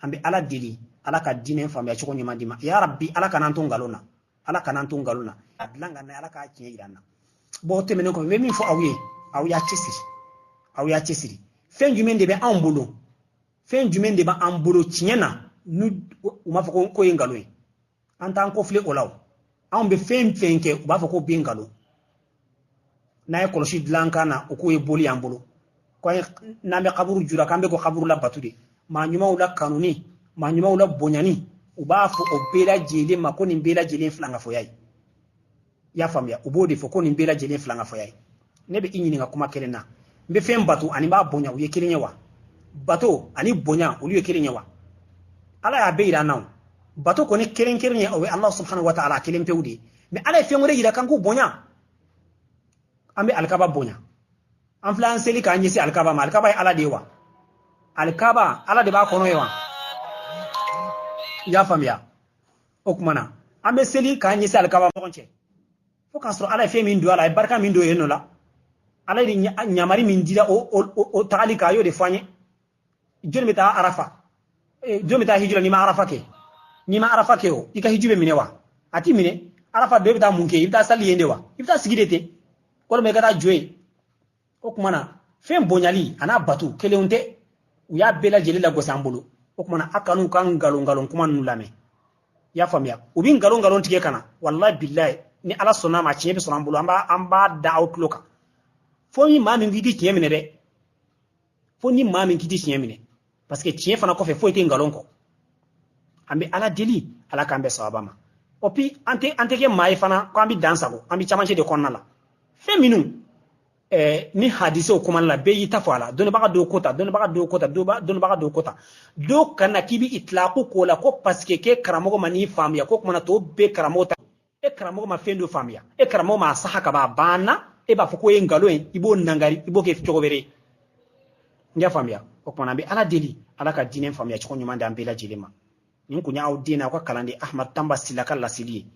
An bɛ Ala deli, Ala ka diinɛ faamuya cogo ɲuman di ma. Ya rabbi, Ala kana an to nkalon na, Ala kana an to nkalon na. A dilan ka na, Ala k'a tiɲɛ yira an na. Bon, o tɛmɛnen kɔfɛ, n bɛ min fɔ aw ye, aw y'a cɛsiri, aw y'a cɛsiri. Fɛn jumɛn de bɛ anw bolo? Fɛn jumɛn de b'an bolo tiɲɛ na n'u u m'a fɔ ko ye nkalon ye? An t'an kɔfile o la. O anw bɛ fɛn fɛn kɛ, u b'a fɔ ko bɛ nkalon. N'a ye kɔlɔsi dilan kan na, o k'o ye boli y'an bolo. Ko n'an bɛ kaburu jura, k'an bɛ ko kaburu la batu de, maa ɲumanw la kanuni, maa ɲumanw la bonyani, u b'a fɔ o bɛɛ lajɛlen ma ko nin bɛɛ lajɛlen filankafoya ye. I y'a faamuya? U b'o de fɔ ko nin bɛɛ lajɛlen filankafoya ye. Ne bɛ i ɲininka kuma kelen na: n bɛ fɛn bato ani n b'a bonya, u ye kelen ye wa? Bato ani bonya, olu ye kelen ye wa? Ala y'a bɛɛ yira an na. O bato kɔni kelen kelen ye, o ye Allah subhanahu wa ta'ala kelen pewu de ye. Mais Ala ye fɛn wɛrɛ yira k'an k'u bonya. An bɛ alikaba bonya, an filɛ an seli k'an ɲɛsin alikaba ma. Alikaba ye Ala de ye wa? Alikaba, Ala de b'a kɔnɔ ye wa? I y'a faamuya? O kuma na, an bɛ seli k'an ɲɛsin alikaba ɲɔgɔn cɛ, fo k'a sɔrɔ Ala ye fɛn min don a la, a ye barika min don yen nɔ la, Ala ye ɲamari min dira o tagali kan, a y'o de fɔ an ye. Jɔnni bɛ taa Arafa? Jɔn bɛ taa hiji la n'i ma Arafa kɛ? N'i ma Arafa kɛ, o i ka hiji bɛ minɛ wa? A ti minɛ. Arafa dɔ, i bɛ taa mun kɛ? I bɛ taa sali yen de wa? I bɛ taa sigi de ten, walima i ka taa jɔ yen. O kuma na, fɛn bonyali a n'a batu kelenw tɛ. U y'a bɛɛ lajɛlen lagosi an bolo. O kuma na, a kan'u ka nkalon nkalon kuma ninnu lamɛn. I y'a faamuya? U bɛ nkalon nkalon tigɛ ka na. Walahi bilahi, ni Ala sɔnna ma, tiɲɛ bɛ sɔrɔ an bolo. An b'a da aw tulo kan. Fo ni maa min k'i ti tiɲɛ minɛ dɛ, fo ni maa min k'i ti tiɲɛ minɛ, parce que tiɲɛ fana kɔfɛ, foyi tɛ nkalon kɔ. An bɛ Ala deli, Ala k'an bɛn sababa ma. O puis, an tɛ kɛ maa ye fana ko an bɛ dan sago, an bɛ camancɛ de kɔnɔna la. Fɛn minnu ni hadisew kumana la, bɛɛ y'i ta fɔ a la. Dɔnnibaga dɔw ko ta, dɔnnibaga dɔw ko ta, dɔnnibaga dɔw ko ta. Dɔw kana k'i bɛ itilaku k'o la ko parce que k'e karamɔgɔ ma n'i faamuya ko kumana tɔw bɛɛ karamɔgɔ ta. E karamɔgɔ ma fɛn dɔ faamuya, e karamɔgɔ ma saha ka ban, a banna, e b'a fɔ k'o ye nkalon ye, i b'o nangari, i b'o kɛ cogo wɛrɛ ye. N y'a faamuya? O kumana, an bɛ Ala deli, Ala ka diinɛ faamuya cogo ɲuman d'an bɛɛ lajɛlen ma. Nin kun y'aw den n'aw ka kalanden Ahmad Tanba Sila ka laseli ye.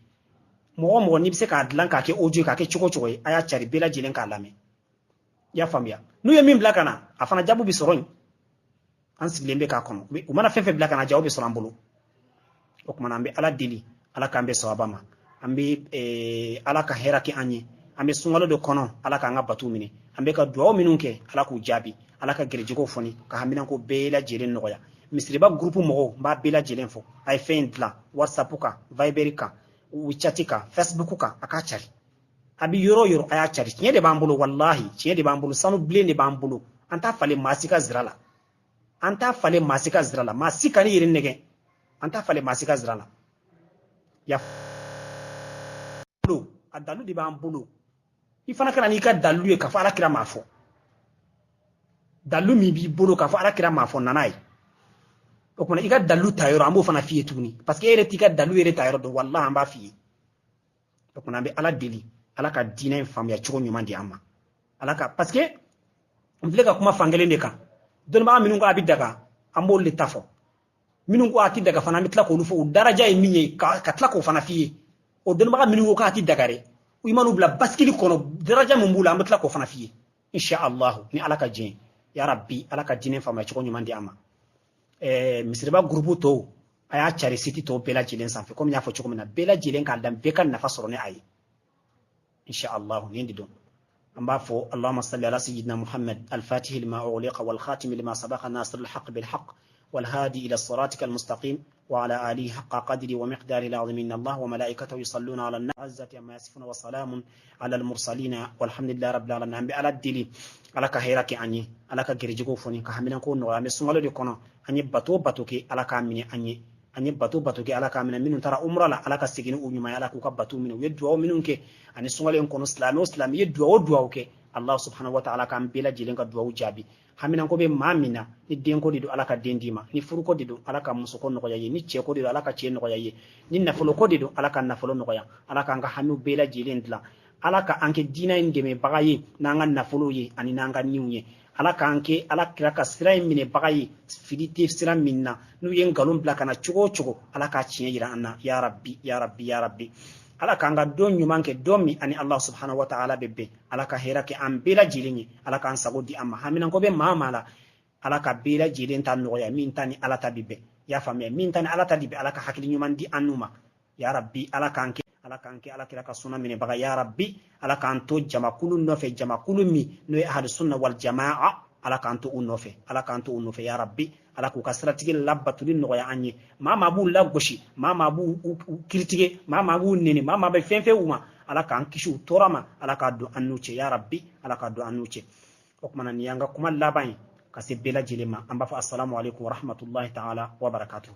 Mɔgɔ o mɔgɔ n'i bɛ se k'a dilan k'a kɛ audio, k'a kɛ cogo cogo ye, a y'a cari, bɛɛ lajɛlen k'a lamɛn. I y'a faamuya? N'u ye min bila ka na, a fana jaabi bɛ sɔrɔ yen. An sigilen bɛ k'a kɔnɔ. U mana fɛn fɛn bila ka na, jaabi bɛ sɔrɔ an bolo. O kumana, an bɛ Ala deli, Ala k'an bɛn sababa ma. An bɛ Ala ka hɛrɛ kɛ an ye. An bɛ sunkalo de kɔnɔ, Ala k'an ka batu minɛ. An bɛ ka dugawu minnu kɛ, Ala k'u jaabi. Ala ka gɛrɛjɛgɛw fɔni ka haminanko bɛɛ lajɛlen nɔgɔya. Misiriba groupe mɔgɔw, n b'a bɛɛ lajɛlen fɔ, a ye fɛn in dilan WhatsApp kan, Viber kan, WeChat kan, Facebook kan, a k'a cari. A bɛ yɔrɔ o yɔrɔ, a y'a cari. Tiɲɛ de b'an bolo, walahi, tiɲɛ de b'an bolo, sanu bilen de b'an bolo. An t'a falen maa si ka zira la, an t'a falen maa si ka zira la. Maa si kan'i yɛrɛ nɛgɛ, an t'a falen maa si ka zira la. Ya a dalu de b'an bolo. I fana ka na n'i ka dalilu ye k'a fɔ ala kira m'a fɔ. Dalilu min b'i bolo k'a fɔ ala kira m'a fɔ, nana ye. O kumana i ka dalilu ta yɔrɔ, an b'o fana f'i ye tuguni, parce que e yɛrɛ t'i ka dalilu yɛrɛ ta yɔrɔ dɔn. Walahi, an b'a f'i ye. O kumana an bɛ ala deli, ala ka diinɛ in faamuya cogo ɲuman di an ma. Ala ka, parce que n filɛ ka kuma fankelen de kan. Dɔnnibaga minnu ko a bɛ daga, an b'olu de ta fɔ. Minnu ko a ti daga fana, an bɛ tila k'olu fɔ, o daraja ye min ye, ka tila k'o fana f'i ye. O dɔnnibaga minnu ko k'a ti daga dɛ, i man'u bila basikili kɔnɔ, daraja min b'u la, an bɛ tila k'o fana f'i ye, insha allahu, ni ala ka diɲɛ. Ya rabbi, ala ka diinɛ faamuya cogo ɲuman di an ma. Misiriba gurupu tɔw, a y'a cari site tɔw bɛɛ lajɛlen sanfɛ, komi n y'a fɔ cogo min na, bɛɛ lajɛlen k'a dan, bɛɛ ka nafa sɔrɔ ni a ye, insha allahu. Nin de don an b'a fɔ: اللهم صل على سيدنا محمد الفاتح لما أغلق والخاتم لما سبق ناصر الحق بالحق والهادي إلى صراطك المستقيم وعلى آله حق قدره ومقداره العظيم. إن الله وملائكته يصلون على النبي عزة عما يصفون وسلام على المرسلين والحمد لله رب العالمين. An bɛ ala deli, ala ka hɛrɛ kɛ an ye, ala ka gɛrɛjɛgɛw foni ka haminanko nɔgɔya. An bɛ sunkalo de kɔnɔ. An ye bato bato kɛ, ala k'a minɛ an ye. An ye bato bato kɛ, ala k'a minɛ. Minnu taara umra la, ala ka segin ni u ɲuman ye, ala k'u ka bato minɛ. U ye duwawu minnu kɛ ani sunkalo in kɔnɔ, silamɛ o silamɛ ye duwawu o duwawu kɛ, Allah subhanahu wa ta'ala k'an bɛɛ lajɛlen ka duwawu jaabi. Haminanko bɛ maa min na, ni denko de don, ala ka den d'i ma. Ni furuko de don, ala ka musoko nɔgɔya ye. Ni cɛko de don, ala ka cɛ nɔgɔya ye. Ni nafoloko de don, ala ka nafolo nɔgɔya. Ala k'an ka hamiw bɛɛ lajɛlen dilan. Ala ka an kɛ diinɛ in dɛmɛbaga ye n'an ka nafolo ye ani n'an ka niw ye. Ala k'an kɛ ala kira ka sira in minɛbaga ye, fili tɛ sira min na. N'u ye nkalon bila ka na cogo o cogo, ala k'a tiɲɛ yira an na. Ya rabbi, ya rabbi, ya rabbi, ala k'an ka don ɲuman kɛ, don min ani Allah subhanahu wa ta'ala bɛ bɛn. Ala ka hɛrɛ kɛ an bɛɛ lajɛlen ye. Ala k'an sago di an ma. Haminanko bɛ maa maa la, ala ka bɛɛ lajɛlen ta nɔgɔya. Min ta ni ala ta bi bɛn, i y'a faamuya, min ta ni ala ta di bɛn, ala ka hakili ɲuman di an n'u ma. Ya rabbi, ala k'an kɛ, ala k'an kɛ ala kira ka suna minɛbaga. Ya rabbi, ala k'an to jamakulu nɔfɛ, jamakulu min n'o ye ahlu sunna wal jamaa, ala k'an to u nɔfɛ, ala k'an to u nɔfɛ. Ya rabbi, ala k'u ka siratigɛ labatoli nɔgɔya an ye. Maa maa b'u lagosi, maa maa b'u kiritige, maa maa b'u neni, maa maa bɛ fɛn fɛn u ma, ala k'an kisi u tɔɔrɔ ma. Ala k'a don an n'u cɛ. Ya rabbi, ala k'a don an n'u cɛ. O kumana nin y'an ka kuma laban ye ka se bɛɛ lajɛlen ma. An b'a fɔ: assalamu alaikum wa rahmatullahi ta'ala wa barakatuhu.